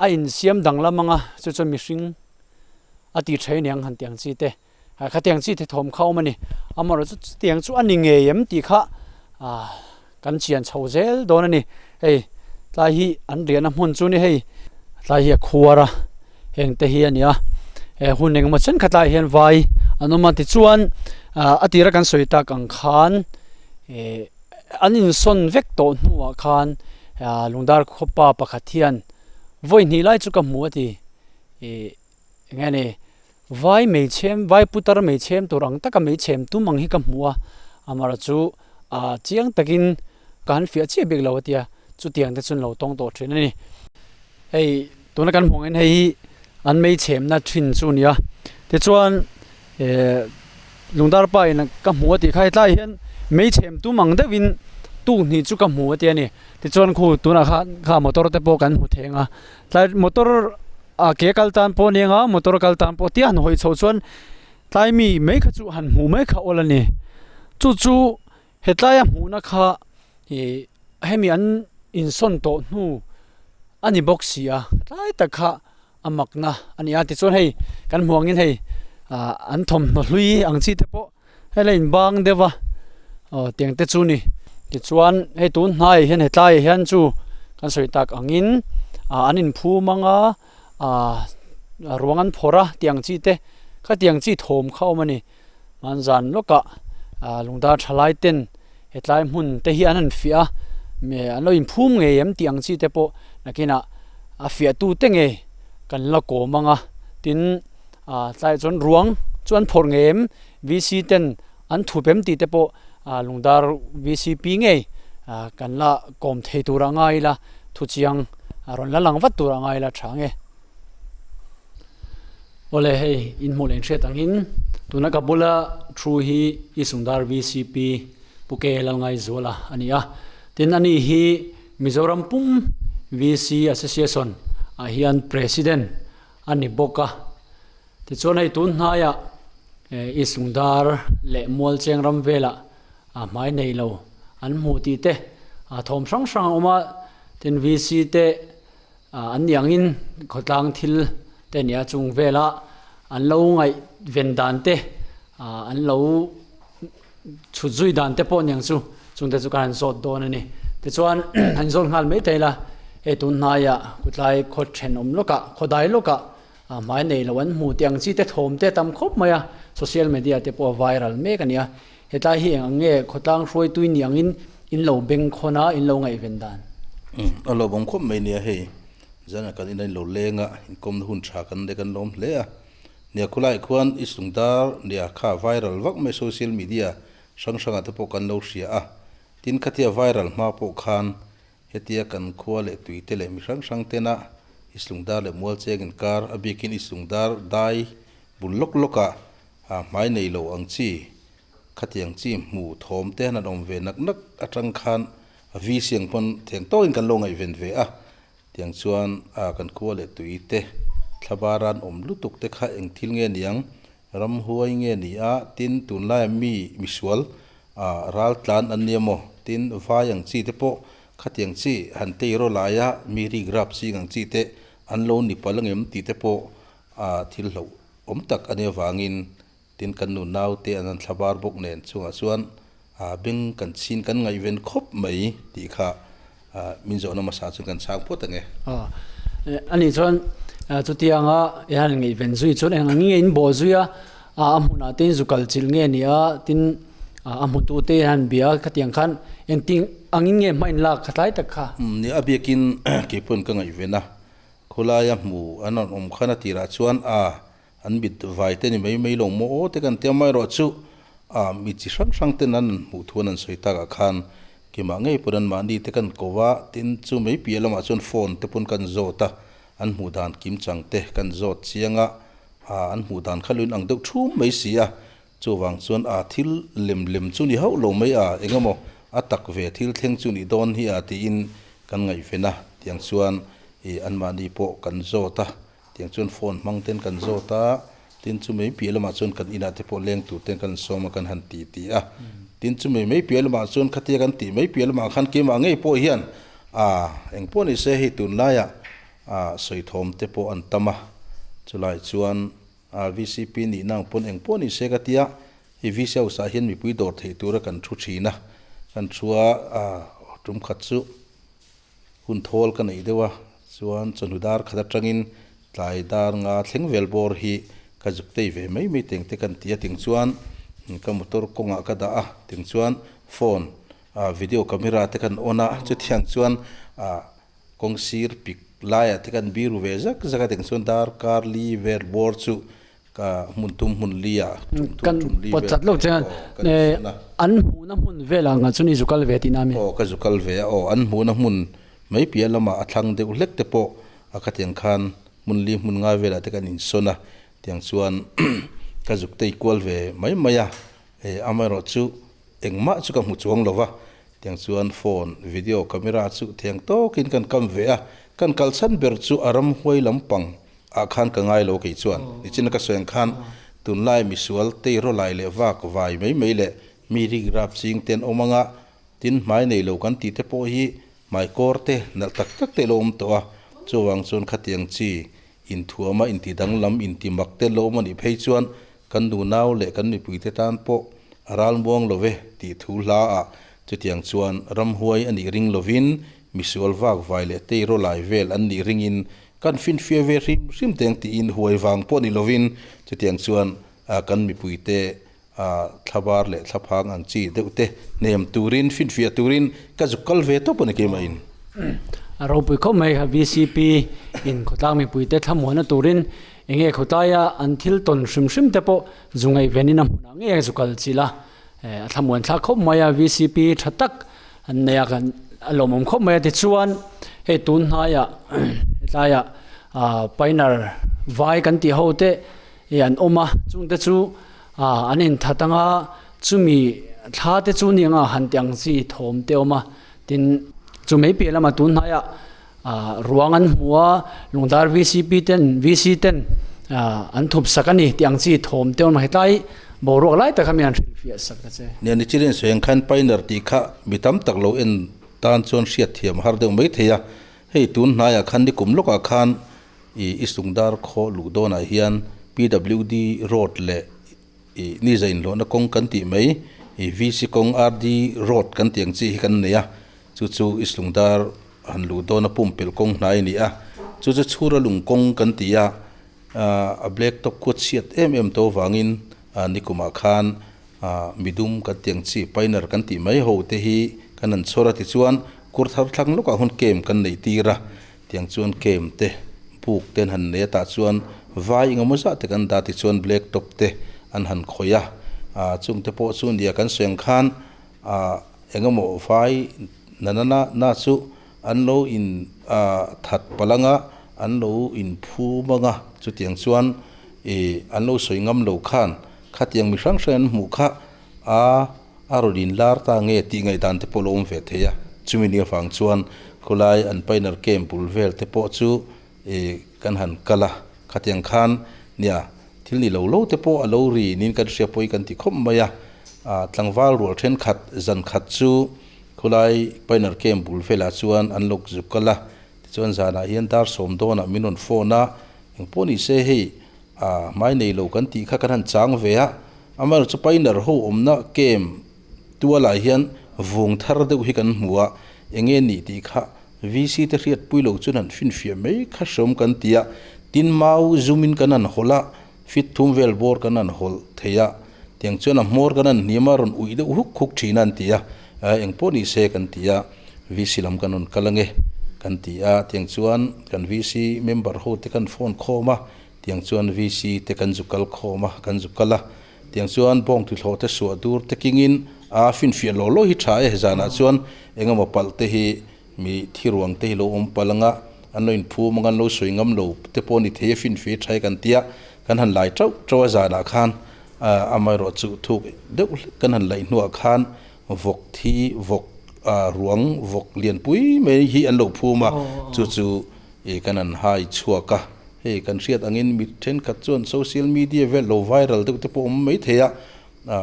a insiam danglam anga chu chuan mihring a ti tha aniang han tih ang chi te khatiang chi te thawm kha a awm a ni amaherawhchu chutiang chu a ni ngei em tih kha ah kan chian chho zel dawn a ni hei tlai hi an riahna hmun chu ni hei tlai hi a khuar a heng te hi a ni a he hun engemaw chen khat lai hian vai an awm a tichuan ah a tira kan sawi tak ang khan ih an insawn vek tawh hnuah khan ah lungdar khawpa pakhat hian vawi hnih lai chu ka hmu a ti ih eng nge ni vai mei chhem vai putar mei chhem tur ang taka mei chhem tum ang hi ka hmu a amaherawh chu ah chiang takin ka han fiah chiah bik lo a tia chutiang te chu an lo tawng tawh thin a ni hei tuna kan hmuh angin hei hi an mei chhemna thin chu a ni a tichuan eh lungdar pa in ka hmu a tih kha hetlai hian mei chhem tum ang deuhin tuk hnih chu ka hmu a ti a ni tichuan khu tunah khan kha motor te pawh kan hmu thei ang a tlai motor ah ke kal tan pawh a ni ang a motor kal tan pawh tia han hawi chhoh chuan tlai mi mai kha chu han hmuh mai kha awl a ni chu chu hetlai a hmuhna kha ih hemi an insawn tawh hnu a ni bawk si a tlai tak kha a makna a ni a tichuan hei kan hmuh angin hei ah an thawmhnaw hlui ang chi te pawh hei la inbang deuh a aw tiang te chu a ni tichuan hei tun hnaiah hian hetlaiah hian chu kan sawi tak angin ah an inphum ang a ah ruang an phawrh a tih ang chi te khatiang chi thawm kha a awm a ni. Hmanzan lawkah ah lungdar thalai ten hetlai hmun te hi an han fiah a me an lo inphum ngei em tih ang chi te pawh nakinah a fiah tu te ngei kan la kawm ang a tin ah tlaiah chuan ruang chu an phawrh ngei em V C ten an thup em tih te pawh ah lungdar V C P ngei ah kan la kawm thei tur a ngai ila thuchiang a rawn la lang vat tur a ngai ila tha nge. Awle hei in hmuh leh in hriat angin tuna ka bula thu hi i Sundar VCP Pu K Lalngaizuala a ni a, tin ani hi Mizoram pum VC Association ah hian President a ni bawk a, tichuan hei tun hnaiah i Sundar leh Mualcheng ram velah hmai nei lo an hmuh tih te thawm hrang hrang a awm a, tin VC te An ni angin khawtlang thil te a nia chung vela an lo ngaih ven dan te an lo chhut zui dan te pawh a niang chu chung te chu kan han zawt dawn a ni. Tichuan han zawt nghal mai thei la hei tun hnaiah khutlai khaw thenawm lawkah khaw dai lawkah hmai nei lo an hmu tih ang chi te thawm te a tam khawp mai a social media te pawh a viral mek a nia. Hetlai hi eng ang nge khawtlang hruaitui ni angin in lo beng khawn a, in lo ngaihven dan? A lo bawm khawp mai nia hei, zan kan ina in lo leng a, inkawmna hun tha kan nei kan lawm hle a. Nia khulaiah khuan i sungdar nia kha viral vak mai social media hrang hrangah te pawh kan lo hria a. Tin khatia viral hma pawh khan hetia kan khua leh tui te leh mi hrang hrang tena i sungdar leh mualcheng inkar a bikin i sungdar dai bul lawk lawkah A hmai nei lo ang chi, khatiang chi hmu thawm te han awm ve nak nak atang khan a vi siang pawn theng tawkin kan lo ngaihven ve a, tiang chuan a kan khua leh tui te thlabaran awm lutuk te kha eng thil nge niang, ramhuai nge ni a, tin tunlaia mi misual a ral tlan an nia maw, tin vai ang chi te pawh khatiang chi han tei rawh laia mi rik rap ching ang chi te an lo ni palh angem tih te pawh a thil hlauh awm tak a nih avangin tin kan nu naute an han thla bar bawk nen chungah chuan a beng kan chhin kan ngaihven khawp mai tih kha min zawhna hmasa chuan kan chhang phawt ang e. A nih chuan chutianga i han ngaihven zui chuan eng ang nge in bawh zui a, a hmunah te in zu kal chilh nge ni a, tin a hmutu te in han bia khatiang khan engtin angin nge hma in lak kha tlai tak kha. Nia a biakin keipawn ka ngaihven a, Khawlaia hmu an rawn awm khan a tirah chuan a, an mit vai te ni mai mai lo maw aw te kan tia amaherawh chu a mi chi hrang hrang ten an hmuh thu an an sawi takah khan keimah ngei pawn an mahni te kan ko va, tin chu mai piah lamah chuan phone te pawn kan zawt a, an hmuh dan kim chang te kan zawt chiang a, a an hmuh dan kha luin ang deuh thum mai si a, chuvang chuan a thil lem lem chu ni hauh lo mai a, engemaw a tak ve thil thleng chu nih dawn hi a tiin kan ngaihven a, tiang chuan ih anmahni pawh kan zawt a, tiang chuan phone hmang ten kan zawt a, tin chu mai piah lamah chuan kan inah te pawh leng tur ten kan sawm a kan han ti ti a, tin chu mai mai piah lamah chuan khatia kan tih mai piah lamah khan keimah ngei pawh hian ah engpawh ni se hei tunlaiah. A sawi thawm te pawh an tam a, chulai chuan VCP nihna ang pawn eng pawh ni se ka tia, hei VC House ah hian mipui dawr theih tura kan thu thin a, kan thu a, tum khat chu hun thawl ka neih deuh a, chuan chawhnu dar khat atangin tlai dar nga thleng vel bawr hi ka zuk tei ve mai mai teng te kan ti a, ting chuan ka motor kawngah ka dah a, ting chuan phone video camera te kan on a, chutiang chuan Kawng sir pik laiah te kan biru ve zak zak a teng chuan dar kar li vel bawr chu ka hmun tum hmun li ah tum thum Kan tum li pawt vel chat lo chuan aw kan insawn a. An hmuhna hmun velah nga chuan i zu kal ve tihna a mi? Aw ka zu kal ve a aw an hmuhna hmun mai piah lamah a thlang deuh hlek te pawh a khatiang khan hmun li hmun ngai velah te kan insawn a tiang chuan ka zuk tei kual ve mai mai a amaherawh chu Engmah chu ka hmu chuang lo va, tiang chuan phone, video camera chu thiang tawkin kan kam ve a, kan kal chhan ber chu a ramhuai lampang ah khan ka ngai lo kei chuan. Nichina ka sawi ang khan tunlai misual teiraw lai leh vak vai mai mai leh mi rik rap ching te an awm anga, tin hmai nei lo kan tih te pawh hi hmai kawr te nalh tak tak te lo awm tawh a, chuvang chuan khatiang chi inthuama inti danglam inti mak te lo awm a nih phei chuan Kan nunau leh kan mipuite tan pawh a ral muang lo ve tih thu hla ah chutiang chuan ramhuai a nih ring lovin misual vak vai leh teiraw lai vel an nih ringin kan finfiah ve hrim hrim teng tiin huai vang pawh ni lovin chutiang chuan kan mipuite thlabar leh thlaphang ang chi deuh te hnem turin finfiah turin ka zuk kal ve tawp a ni keimah in. A ropui khawp mai kha VCP in khawtlang mipuite thlamuanna turin Enge khawtlaia an thil tawn hrim hrim te pawh zu ngaihvenin a hmunah ngei a zu kal chilh a, a thlamuan thlak khawp mai a, VCP tha tak an nei a, kan a lawmawm khawp mai a tichuan hei tun hnaiah hetlaiah ah painter vai kan tih ho te ih an awm a chung te chu ah an inthat anga chumi thla te chu ni anga han ti ang chi thawm te a awm a tin chu mai piah lamah tun hnaiah. Ruang an hmu a, Lungdar VCP ten, VC ten an thup sak a ni tih ang chi thawm te awm a, hetlai boruak lai tak kha mi an hrilhfiah sak ta che. Nia ni chirin sawi ang khan Pioneer tih kha mi tam tak lo en tan chuan hriat thiam har deuh mai thei a, hei tun hnaiah khan nikum lawkah khan i East Lungdar khaw luh dawnah hian PWD road leh i ni zain hlawhna kawng kan tih mai i VC kawng RD road kan tih ang chi hi kan nei a, chu chu East Lungdar Han luh dawn a pumpelh kawng hnai a ni a, chu chu chhura lung kawng kan ti a, a black top khu a chhiat em em tawh avangin nikumah khan midum kan tih ang chi pioneer kan tih mai ho te hi kan han chhawr a tichuan kur thar thlang lawkah hun camp kan neih tir a, tiang chuan camp te buk te an han nei a tah chuan vai engemaw zah te kan dah tichuan black top te an han khawih a, chungte pawh chu nia kan sawi ang khan Engemaw vai na na chu an lo in that palh anga, an lo in phum anga, chutiang chuan ih an lo sawi ngam lo khan khatiang mi hrang hrang an hmuh kha a a rawn in lar ta nge tih ngaihdan te pawh a lo awm ve thei a, chumi ni avang chuan khawlai an painter camp bul vel te pawh chu ih kan han kal a, khatiang khan nia thil ni lo lo te pawh a lo ri niin kan hria pawh hi kan ti khawp mai a. Tlangval rual thenkhat zan khat chu khulai Pioneer Camp bul velah chuan an lawk zuk kal a, tichuan zanah hian dar sawm dawnah min rawn phone a, engpawh ni se hei hmai nei lo kan tih kha kan han chang ve a, amaherawhchu chu Pioneer ho awmna camp tualah hian vung thar deuh hi kan hmu a, enge nih tih kha VC te hriatpui lo chuan han finfiah mai kha hreawm kan ti a, tin mau zumin kan han hawlh a, Fit thum vel bawr kan han hawlh thei a, tiang chuan a hmawr kan han hnim a, rawn uih deuh huk huk thin a an ti a, eng pawh ni se kan ti a, VC lam kan rawn kal ange kan ti a, tiang chuan kan VC member ho te kan phone khawm a, tiang chuan VC te kan zu kal khawm a, kan zu kal a, tiang chuan bawng tuthlawh te suah dur te kingin a finfiah law law hi tha e, zanah chuan engemaw palh te hi Mi thiruang te hi lo awm palh anga, an lo inphum anga, an lo sawi ngam lo te pawh ni thei a finfir tha hi kan tia, kan han lai tauh tauh a zanah khan amaherawh chu thuk deuh hlek kan han laih hnuah khan vawk thi vawk ruang vawk lianpui mai hi an lo phum a, chu chu ih kan han hai chhuak a, hei kan hriat angin mi thenkhat chuan social media vel lo viral deuh te pawh awm mai thei a,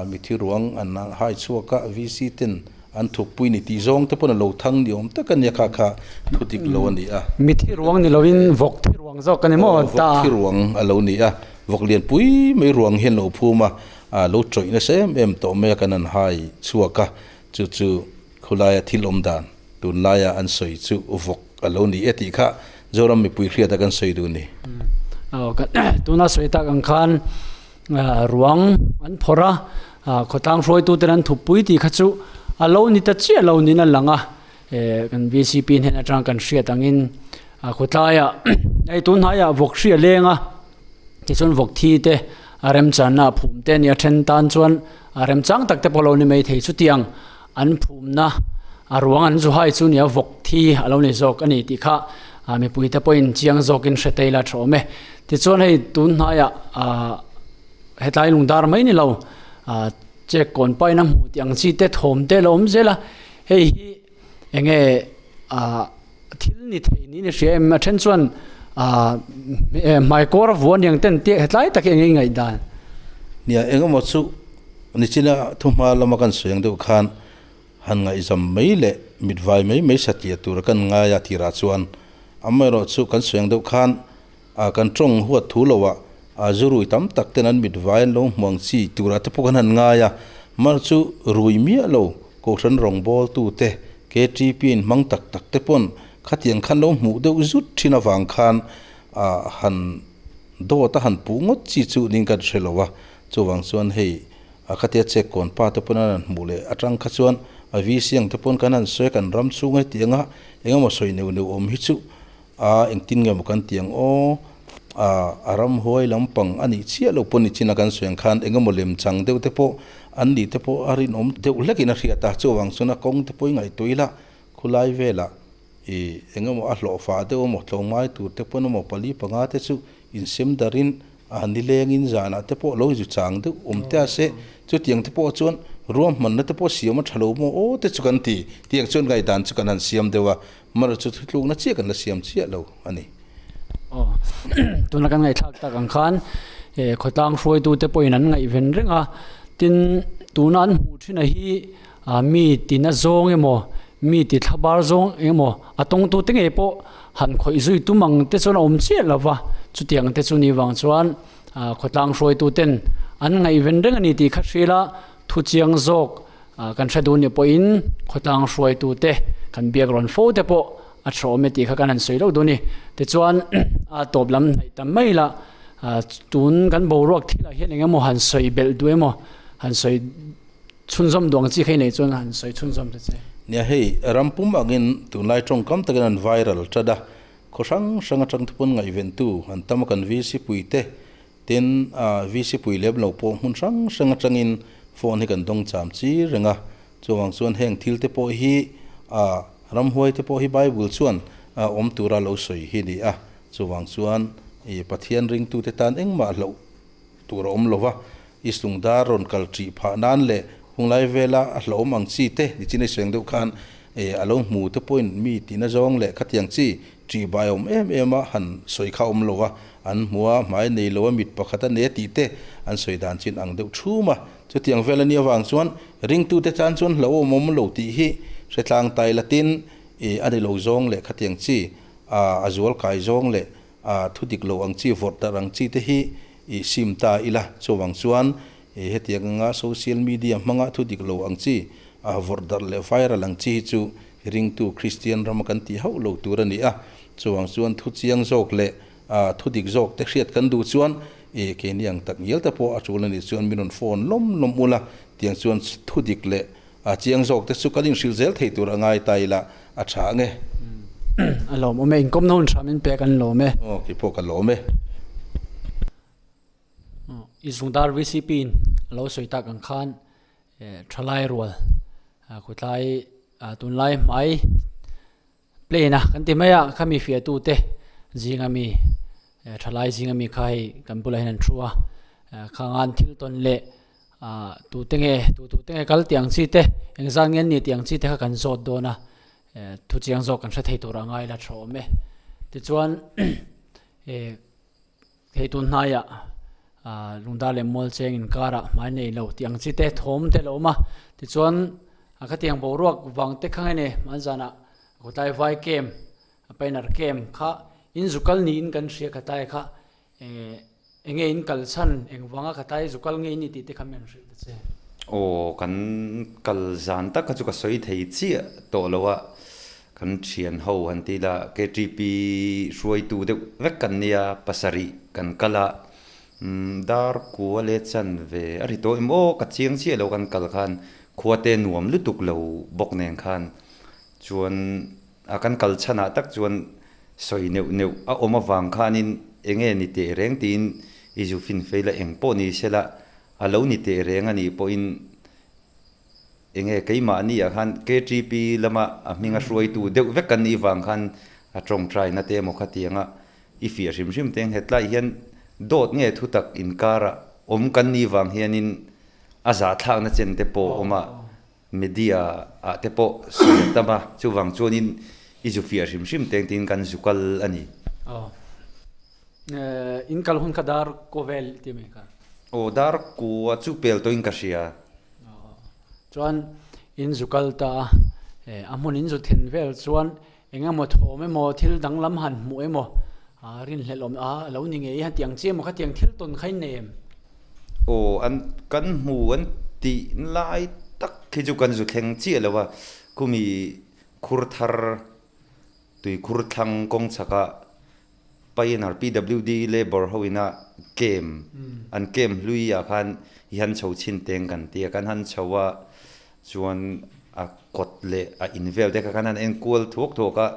mi thiruang an hai chhuak a, VC ten. an thukpui ni tih zawng te pawn a lo thang ni awm tak a nia kha kha thu dik lo a ni a. Mithi ruang ni loin vawk thi ruang zawk a ni maw ta? Vawk thi ruang a lo ni a, vawk lian pui mai ruang hian lo phum a, a lo tawih nasa em em tawh mai a kan han hai chhuak a, chu chu khulaia thil awm dan tunlaia an sawi chu vawk a lo ni e tih kha Zoram mipui hriata kan sawi duh ni. Aw tuna sawi tak ang khan ruang an phawrh a, khawtlang hruaituten an thupui tih kha chu a lo ni ta chiah lo niin a lang a, kan VCP hnen atang kan hriat angin khawtlaiah hei tun hnaiah vawk hri a leng a, tichuan vawk thi te a remchanna a phum te a ni a, then tan chuan a remchang tak te pawh a lo ni mai thei chutiang an phumna a ruang an zu hai chu nia vawk thi a lo ni zawk a ni tih kha mipui te pawhin chiang zawkin hre tei la tha awm e. Tichuan hei tun hnaiah ah hetlai lungdar mai ni lo ah check kawn paina hmuh tih ang chi te thawm te a lo awm zel a, hei hi eng nge ah thil ni thei niin i hria em? A then chuan ah hmaikawr a vuah aniang ten tih hetlai tak hi eng nge i ngaihdan? Nia engemaw chu nichina thuhma lama kan sawi ang deuh khan han ngaihzam mai leh mitvai mai mai satliah tura kan ngai a tirah chuan amaherawh chu kan sawi ang deuh khan ah kan tawng huat thu lo ah ah zu rui tam tak ten an mitvai an lo hmu ang chi turah te pawh kan han ngai a mar chu rui miah lo kohhran rawngbawl tu te KTP in hmang tak tak te pawn khatiang khan lo hmuh deuh zut thin avang khan ah han dawt a han puh ngawt chi chu ning kan hre lo a chuvang chuan hei a khatia check kawn pa te pawn an han hmuh leh atang kha chuan a VC ang te pawn kan han sawi a kan ram chhung hetiang a engemaw sawi neuh neuh awm hi chu A engtin nge maw kan ti ang aw, a a ramhuai lampang a nih chiah loh pawh ni chin a kan sawi ang khan eng emaw lemchang deuh te pawh an nih te pawh a rinawm deuh hlekin a hriat a, chuvang chuan a kawng te pawh i ngaihtuah ila khulai velah ih eng emaw a hlawhfah deuh emaw tlawmngai tur te pawn emaw pali panga te chu insem darin a nilengin zanah te pawh lo zu chang deuh awm te a se, chutiang te pawh chuan ruahmanna te pawh siam a tha lo maw aw te chu kan ti, tiang chuan ngaihdan chu kan han siam deuh a. Mara chu thutlukna chiah kan la siam chiah lo a ni. Aw, tuna kan ngaihthlak tak ang khan khawtlang hruaitute pawhin an ngaihven reng a, tin tuna an hmuh thin a hi mi tina zawng emaw mi ti thlabar zawng emaw a tawngtute ngei pawh han khawih zui tum ang te chuan a awm chiah lo va, chutiang te chu ni vang chuan khawtlang hruaituten an ngaihven reng a ni tih kha hria ila thuchiang zawk Kan hre dun ni pawhin khawtlang hruaitute kan biak rawn fo te pawh a tha awm e tih kha kan han sawi loh dun a ni. Tichuan a tawp lam hnaih ta mai la, tun kan boruak thilah hian eng emaw han sawi belh duh emaw han sawi chhunzawm duh ang chi kha i neih chuan han sawi chhunzawm ta che. Nia hei, ram pum angin tunlai tawngkam takin an viral tat a, khaw hrang hrang atang te pawn ngaihventu an tam a kan VC pui te Tin, VC pui lem lo pawh hmun hrang hrang atangin phone hi kan dawng cham chi reng a, chuvang chuan heng thil te pawh hi ramhuai te pawh hi Bible chuan awm tura lo sawi hi ni a, chuvang chuan i Pathian ringtute tan engmah hlauh tur a awm lo va, i sungdar rawn kal ṭih phah nan leh hunglai vela a hlauhawm ang chi te nichin i sawi ang deuh khan a lo hmu te pawhin mi tina zawng leh khatiang chi Ṭih bai awm em em a, han sawi kha awm lo a, an hmu a, hmai nei lo a, mit pakhat a nei a tih te an sawi dan chin ang deuh ṭhum a. Chutiang vel a nih avang chuan ringtute tan chuan hlauhawm awm lo tih hi hretlang tai latin i a ni lo zawng leh khatiang chi a a zual kai zawng leh a thu dik lo ang chi vawrh darh ang chi te hi i sim ta ila. Chuvang chuan i hetiang anga social media hmanga thu dik lo ang chi a vawrh darh leh viral ang chi hi chu Ringtu Kristian rama kan tih hauh lo tur a ni a, chuvang chuan thu chiang zawk leh thu dik zawk te hriat kan duh chuan i keini ang tak ngial te pawh a tul a nih chuan min rawn phone lawm lawm ula, tiang chuan thu dik leh chiang zawk te chu kan inhrilh zel thei tur a ngai ta ila a tha ang e. A lawm awm e, inkawmna hun hram in pek an lawm e. Aw, keipawh ka lawm e. I zungdar VCP in a lo sawi tak ang khan Thalai rual khawtlai tunlai hmai plane a kan ti mai a khami fiah tu te zinga mi thalai zinga mi kha hei kan bulah hian an thu a khangan thil tawn leh tu te nge tu tu te nge kal tih ang chi te engzat nge an nih tih ang chi te kha kan zawt dawn a thu chiang zawk kan hre thei tur a ngai la tha awm e tichuan Hei tun hnaiah Lungdar leh Mualcheng inkarah hmai nei lo tih ang chi te thawm te lo awm a, tichuan Khatiang boruak vang te kha nge ni an zanah khawtlai vai camp Pioneer camp kha in zukal niin kan hria khatlai kha enge in kal chhan engvanga khatlai zukal nge in ni tih te kha min hrilh ta che. Aw kan kal zan tak kha chu ka sawi thei chiah tawh lo a, kan thian ho han ti ila KTP hruaitu deuh vek kan nia pasarih kan kal a, Dar kua leh chan ve a ri tawh em aw ka chiang chiah lo kan kal khan khua te nuam lutuk lo bawk nen khan chuan a kan kal chhanah tak chuan sawi neuh neuh a awm avang khanin enge ni teh reng tiin i zu fin fei la eng pawh ni sela a lo ni teh reng a nih pawhin enge keimahni ah khan KTP lama a hminga hruaitu deuh vek kan nih vang khan a tawngtaina te emaw khatianga I fiah hrim hrim teng hetlai hian dawt nge thutak inkara awm kan nih vang hianin a zahthlakna chen te pawh awm a, media ah te pawh sawi a tam a, chuvang chuanin i zu fiah hrim hrim teng tiin kan zu kal a ni. Aw. In kal hun kha dar kaw vel ti mai kha. Aw dar kua chu pel tawhin ka hria. Chuan in zu kal ta a, a hmun in zu then vel chuan Eng emaw thawm emaw thil danglam han hmuh emaw rinhlelh awm a lo ni ngei a tiang chiah emaw khatiang thil tawn kha in nei em? Aw an kan hmu an tih lai tak khi chu kan zu thleng chiah lo a, khumi khur thar tui khur thlang kawng chhakah Pioneer PWD Labour ho ina camp an camp hlui ah khan i han chho chhin teng kan ti a, kan han chho a chuan a kawt leh a in vel te kha khan an en kual thuak thuak a,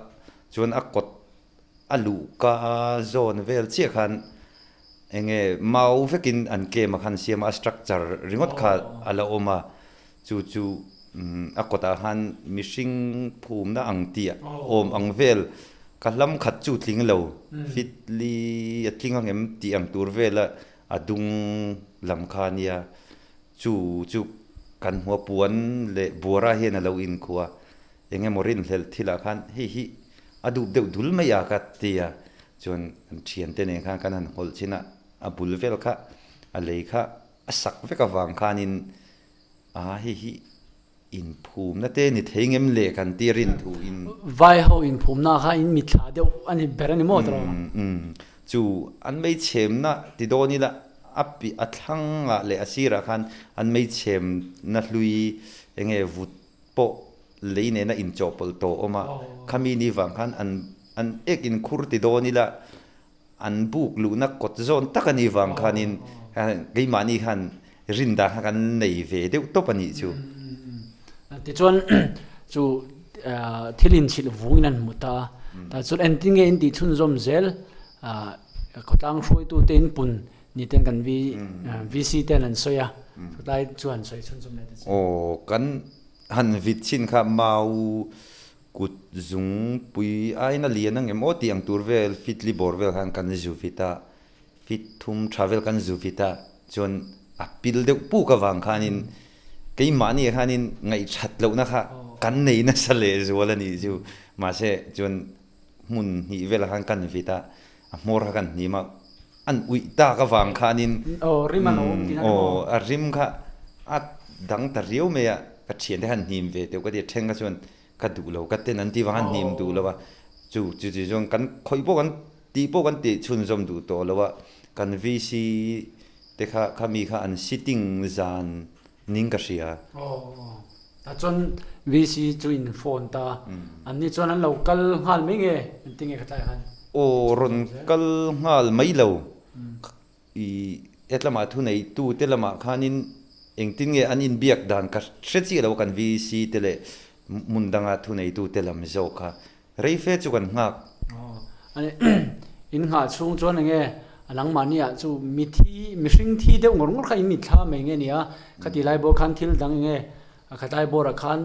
chuan a kawt a luhka zawn vel chiah khan eng nge mau vekin an camp ah khan an siam a, a structure ringawt kha a la awm a, chu chu a kawtah khan mihring phumna ang tih awm ang vel ka hlam khat chu tling lo fit li a tling ang em tih ang tur vela a dung lam kha a nia chu chu kan hmua puan leh buara hian a lo inkhua eng emaw rinhlelh thilah khan hei hi a dup deuh dul mai a ka ti a chuan kan thiante nen khan kan han hawlh chin a a bul vel kha a lei kha a sak vek avang khanin A hei hi inphumna te ni thei ngem le kan ti rin thu in. Vai ho inphumna kha in mitthla deuh a ni ber a ni maw tawh? Umm chu an meichhemna ti dawn ila a pi a thlangah leh a sirah khan an meichhemna hlui enge vut pawh lei nena inchawhpawlh tawh a awm a, khami ni vang khan an an ek inkhur ti dawn ila An buk luhna kawt zawn tak a nih vang khanin keimahni khan rin dan kha kan nei ve deuh tawp a nih chu. Tichuan chu thil inchhilh vungin an hmu ta a, tah chuan engtin nge in tih chhunzawm zel khawtlang hruaitute in pun ni ten kan VC ten an sawi a, chutlai chu han sawi chhunzawm leh ta che. Aw kan han vit chhin kha mau Kut zungpui aiin a lian ang em aw tih ang tur vel fit li bawr vel khan kan zu vit a, fit thum tha vel kan zu vit a, chuan a pil deuh puk avang khanin keimahni ah khanin ngaihthat lohna kha kan nei nasa leh zual a nih chu. Mahse chuan hmun hnih velah khan kan vit a, a hmawr kha kan hnim a, an uih tak avang khanin aw a rim kha a dang ta riau mai a, ka thiante khan hnim ve teuh ka ti a, then kha chuan Ka duh lo, ka ten an ti vang a hnim duh lo a, chu chu chu chuan kan khawih pawh kan tih pawh kan tih chhunzawm duh tawh lo a, kan VC te kha khami kha an sitting zan ning ka hria. Aw tah chuan VC chu in phone ta, an ni chuan an lo kal nghal mai nge engtin nge ka tlai khan? Aw rawn kal nghal mai lo, I hetlama thuneitu te lamah khanin engtin nge an inbiak dan ka hre chiah lo kan VC te leh hmun danga thuneitu te lam zawk kha rei fe chu kan nghak. Aw ani in nghah chhung chuan enge a nangmahni ah chu mithi mihring thi deuh ngawr ngawr kha in mitthla mai nge nia khati lai bawr khan thil dang enge a khatlai bawrah khan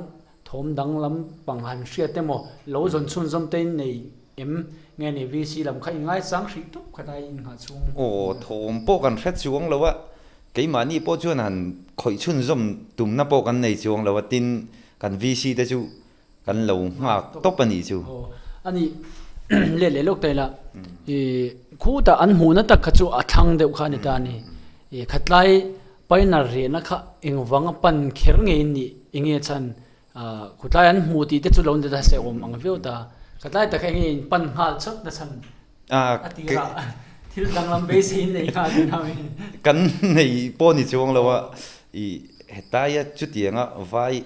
thawm dang lam pang han hriat emaw lo zawn chhunzawm te in nei Em nge ni VC lam kha i ngaichang hrih tawp khat a i innghah chhung. Aw thawm pawh kan hre chuang lo a, keimahni pawh chuan han khawih chhunzawm tumna pawh kan nei chuang lo a, tin kan VC te chu kan lo nghak tawp a nih chu. Aw a nih let leh lawk ta ila i khutah an hmuhna tak kha chu a thlang deuh kha a ni ta a ni. I khatlai paina rehna kha engvanga pan kher ngei in nih enge chhan. Khutlai an hmu tih te chu lo ni ta se awm ang viau ta. Khatlai tak hi enge in pan nghal chawt na chhan a tirah thil danglam beisei in nei nghal tih nau in. Kan nei pawh ni chuang lo a, i hetaia chutianga vai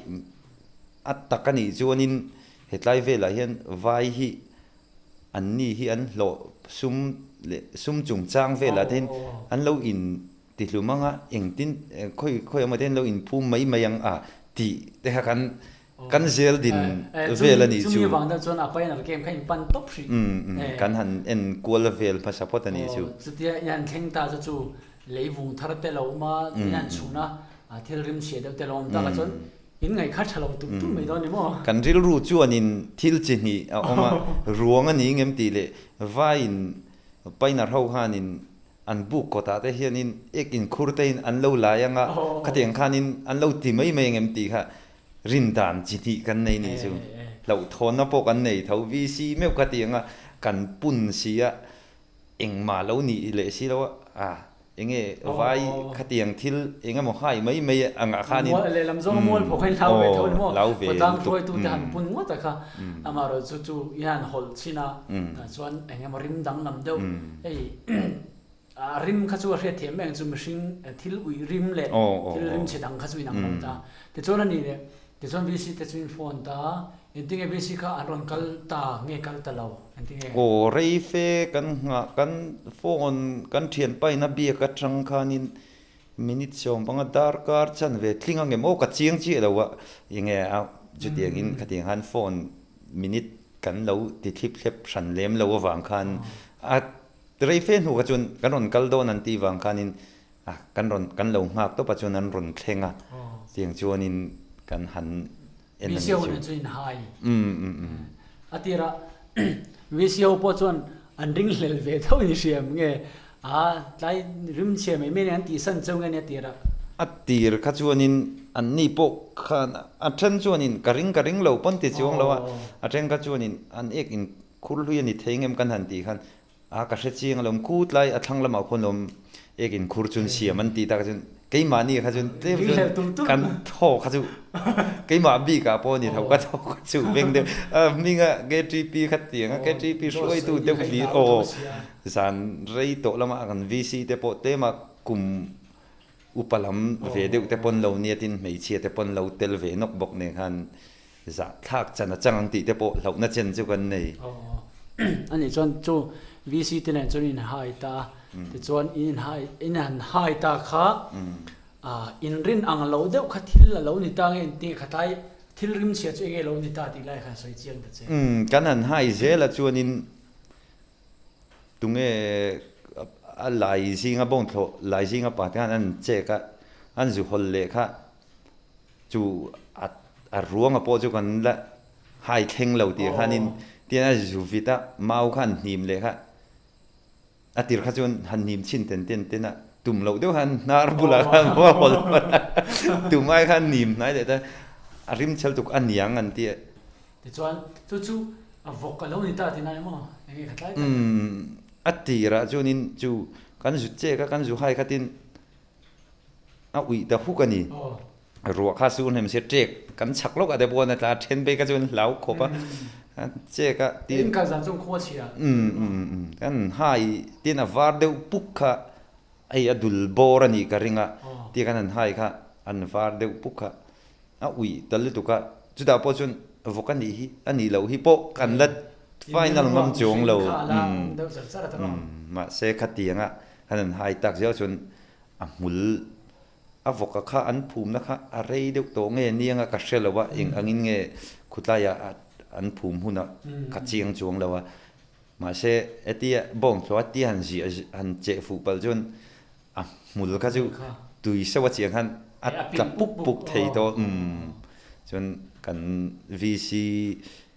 a tak a nih chuanin hetlai velah hian vai hi anni hi an hlawh sum leh sum chungchang velah te hian an lo in Tihlum anga engtin khawi khawi emaw te hian lo inphum mai mai ang a tih te kha kan kan zel din vel a nih chu. Chumi vang deuh chuan a pain al game kha in pan tawp hrih. Kan han en kual vel hmasa phawt a nih chu. Chutia in han thleng ta chu chu leivung thar te lo awm a, in han chhun a, thil rim chhia deuh te lo awm tak ah chuan in ngaih kha tha lo tum tum mai dawn ni maw? Kan rilru chuanin thil chi hnih a awm a, ruang a ni ngem tih leh vaiin painar ho khanin An buk kawtah te hianin ek inkhur tein an lo lai anga khatiang khanin an lo ti mai mai angem tih kha rin dan chi hnih kan nei nih chu. Hlauhthawnna pawh kan nei tho. VC meuh kha ti anga kan pun si a, engmah lo nih leh si lo a, a enge vai khatiang thil eng emaw hai mai mai angah khanin Lehlam zawng mual pawh kha in hlau ve tho ni maw? Khawtlang hruaitute han pun ngawt a kha amaherawhchu chu i han hawlh chin a, tah chuan eng emaw rim danglam deuh Hei a rim kha chu a hriat thiam em chu mihring thil uih rim leh thil rim chhe dang kha chu inang lo ta. Tichuan a ni leh tichuan VC te chu in phone ta engtinge VC kha an rawn kal ta nge kal ta lo engtinge. Aw rei fe kan nghah kan phone kan thianpain a biak atang khanin minute 15 darkar chanve tling angem aw ka chiang chiah lo a enge a chutiangin khatiang khan phone minute kan lo ti thlip thlep hran lem lo avang khan a rei fe hnu kha chuan kan rawn kal dawn an tih vang khanin a kan rawn kan lo nghak tawp a chuan an rawn thleng a tiang chuanin kan han en a ni chu. Chu in hai a tirah VCO pawh chuan an ring hlel ve tho ni hriam nge a tlai rim chhia mai mai an tihsan cheu nge nia tirah. A tir kha chuanin anni pawh khan a then chuanin ka ring ka ring lo pawn ti chuang lo a, a then kha chuanin an ek in khur hlui a ni thei ngem kan han tih khan A ka hre chiang alawm ku tlai a thlang lamah khawn awm ek in khur chun siam an tih tak chuan keimahni kha chuan tlem chuan kan thaw kha chu keimah bik ah pawh a ni tho ka thaw kha chu veng deuh a hminga KTP kha tiang a KTP hruaitu deuh hlir aw zan rei tawh lamah kan VC te pawh tlema kum upa lam ve deuh te pawn lo nia tin hmeichhia te pawn lo tel ve nawk bawk nen khan Zahthlak chan a chang ang tih te pawh hlauhna chen chu kan nei. A nih chuan chu VC te nen chuan in hai ta a, tichuan in hai in han hai ta kha in rin ang lo deuh kha thil a lo ni ta nge engtin nge khatlai thil rim chhia chu enge lo ni ta tih lai khan sawi chiang ta che. Kan han hai zel a chuanin tunge a lai zinga bawngthlawh lai zinga pa te khan an check a, an zu hawl leh kha Chu a a ruanga pawh chu kan la hai thleng lo tih khanin tian a zu vit a, mau kha an hnim leh kha a tir kha chuan han hnim chhin ten ten ten a, tum loh deuh khan hnar bulah khan va hawl hawl a, tum ai khan hnim hnai leh ta a rim chhel tuk a niang an ti a. Tichuan chu chu a vawk a lo ni ta tih na emaw eng nge kha tlai tak. Umm a tirah chuanin chu kan zu chek a kan zu hai khatin a uih ta huk a ni. Ruah kha su hnem se ṭek kan chhak lawk ah te pawh a tla a ṭhen phei kha chuan hlau khawp a chek a tin In kal zan chu khua chhia. Kan hai tin a var deuh puk kha hei a dul bawr a nih ka ring a tia kan han hai kha an var deuh puk kha a uih ta lutuk a chutah pawh chuan vawk a nih hi a nih loh hi pawh kan la final ngam chuang lo mahse khatianga kan han hai tak zel chuan a hmul a vawka kha an phumna kha a rei deuh tawh nge nianga ka hre lo a, eng angin nge khutlaiah an phum hunah ka chiang chuang lo a, mahse hetia bawngthlawh a tia han ziah han cheh fuh palh chuan a hmul kha chu tui seuh a chiang khan a tla puk puk thei tawh umm chuan kan VC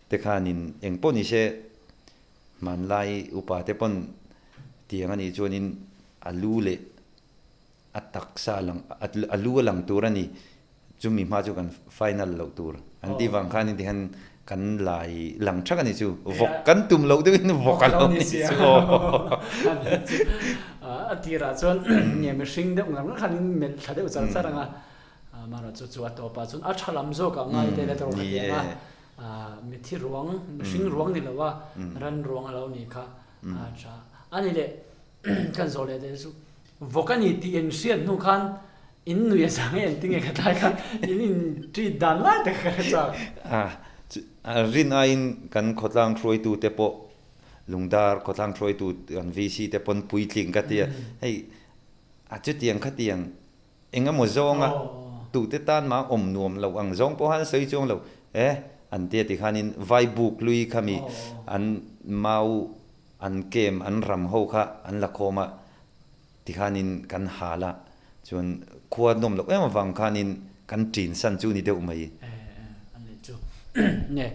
te khanin eng pawh ni se Hmanlai upa te pawn tiang a nih chuanin a lu leh a taksa a lang a lu a lang tur a ni. Chumi hma chu kan final loh tur an tih vang khanin tikhan kan lai lang thak a ni chu. Vawk kan tum loh deuhin vawk a lo ni chu aw. A tirah chuan nge mihring deuh ngar ngar khanin melh thla deuh char char ang a. Amaherawh chu chu a tawpah chuan a tha lam zawkah ngai te la tawk a ti ang a, mithi ruang, mihring ruang ni lo a, ran ruang a lo nih kha a tha. A ni leh kan zawh leh te chu vawk a ni tih in hriat hnu khan in nui a zang e engtin nge ka tlai khan in in treat dan lai tak kha ka hre chak. Rin aiin kan khawtlang hruaitu te pawh Lungdar khawtlang hruaitu kan VC te pawn puitling ka tia hei a chutiang khatiang Eng emaw zawnga tute tan mah awm nuam lo ang zawng pawh han sawi chuang lo e, an tia ti khanin vai buk lui kha mi an mau an kem an ram ho kha an la khawm a ti khanin kan hal a, chuan khua nawm loh em avang khanin kan ṭin san chu ni deuh mai. E, an leh chu nge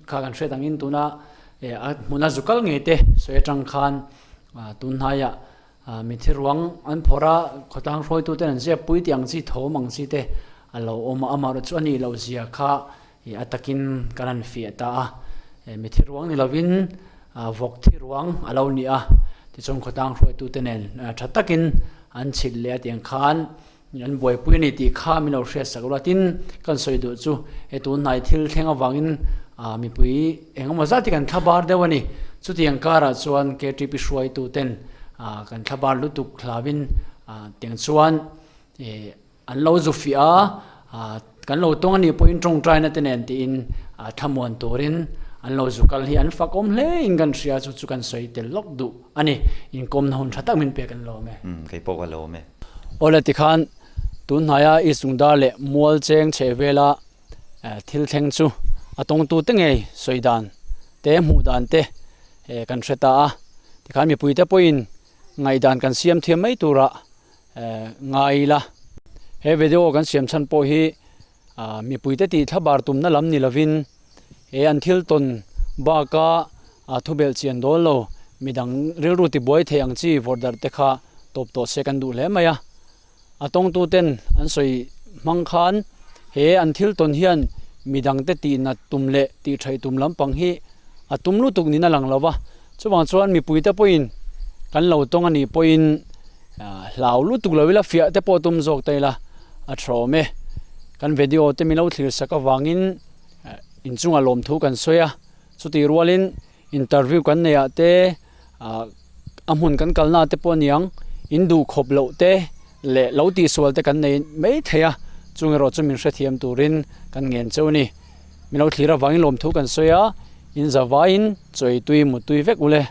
kha kan hriat angin tuna a hmuna zu kal ngei te sawi atang khan tun hnaiah Mithi ruang an phawrh a, khawtlang hruaituten an ziak pui tih ang chi thawm ang chi te a lo awm a, amaherawh chu a nih loh zia kha a takin kan han fiah ta a. Mithi ruang ni lovin vawk thi ruang a lo ni a, tichuan khawtlang hruaitute nen tha takin an chhilh leh a tiang khan an buaipui a ni tih kha min lo hriat sak ruat in kan sawi duh chu he tun hnai thil thleng avangin mipui eng emaw zat hi kan thla bar deuh a ni. Chutiang karah chuan KTP hruaitu ten kan thla bar lutuk hlauin tiang chuan an lo zu fiah a, kan lo tawng a nih pawhin tawngtaina te nen tiin thlamuan turin an lo zu kal hi an fakawm hle in kan hria chu chu kan sawi tel lawk duh a ni. Inkawmna hun tha tak min pek an lawm e. Kei pawh ka lawm e. Awle tikhan tun hnaia East Lungdar leh Mual cheng chheh vela thil thleng chu a tawngtute ngei sawi dan te hmuh dan te kan hre ta a. Tikhan mipuite pawhin ngaihdan kan siam thiam mai turah ngai ila. He video kan siam chhan pawh hi mipuite tih thlabar tumna lam ni lovin he an thil tawn baka thubelh chian dawn lo midang rilru tibuai thei ang chi vawrh darh te kha tawp tawh se kan duh hle mai a. A tawngtu ten an sawi hmang khan he an thil tawn hian midang te tih nat tum leh tih thaih tum lampang hi a tum lutuk niin a lang lo va. Chuvang chuan mipuite pawhin kan lo tawng a nih pawhin hlau lutuk lo ila fiah te pawh tum zawk ta ila a tha awm e. Kan video te min lo thlir sak avangin inchungah lawmthu kan sawi a, chutih rualin interview kan neih ah te a hmun kan kalna te pawh aniang in duh khawp loh te leh lo tihsual te kan nei mai thei a, chung erawh chu min hrethiam turin kan ngen cheu a ni. Min lo thlir avangin lawmthu kan sawi a, in zavaiin chawi tui mutui vek ule.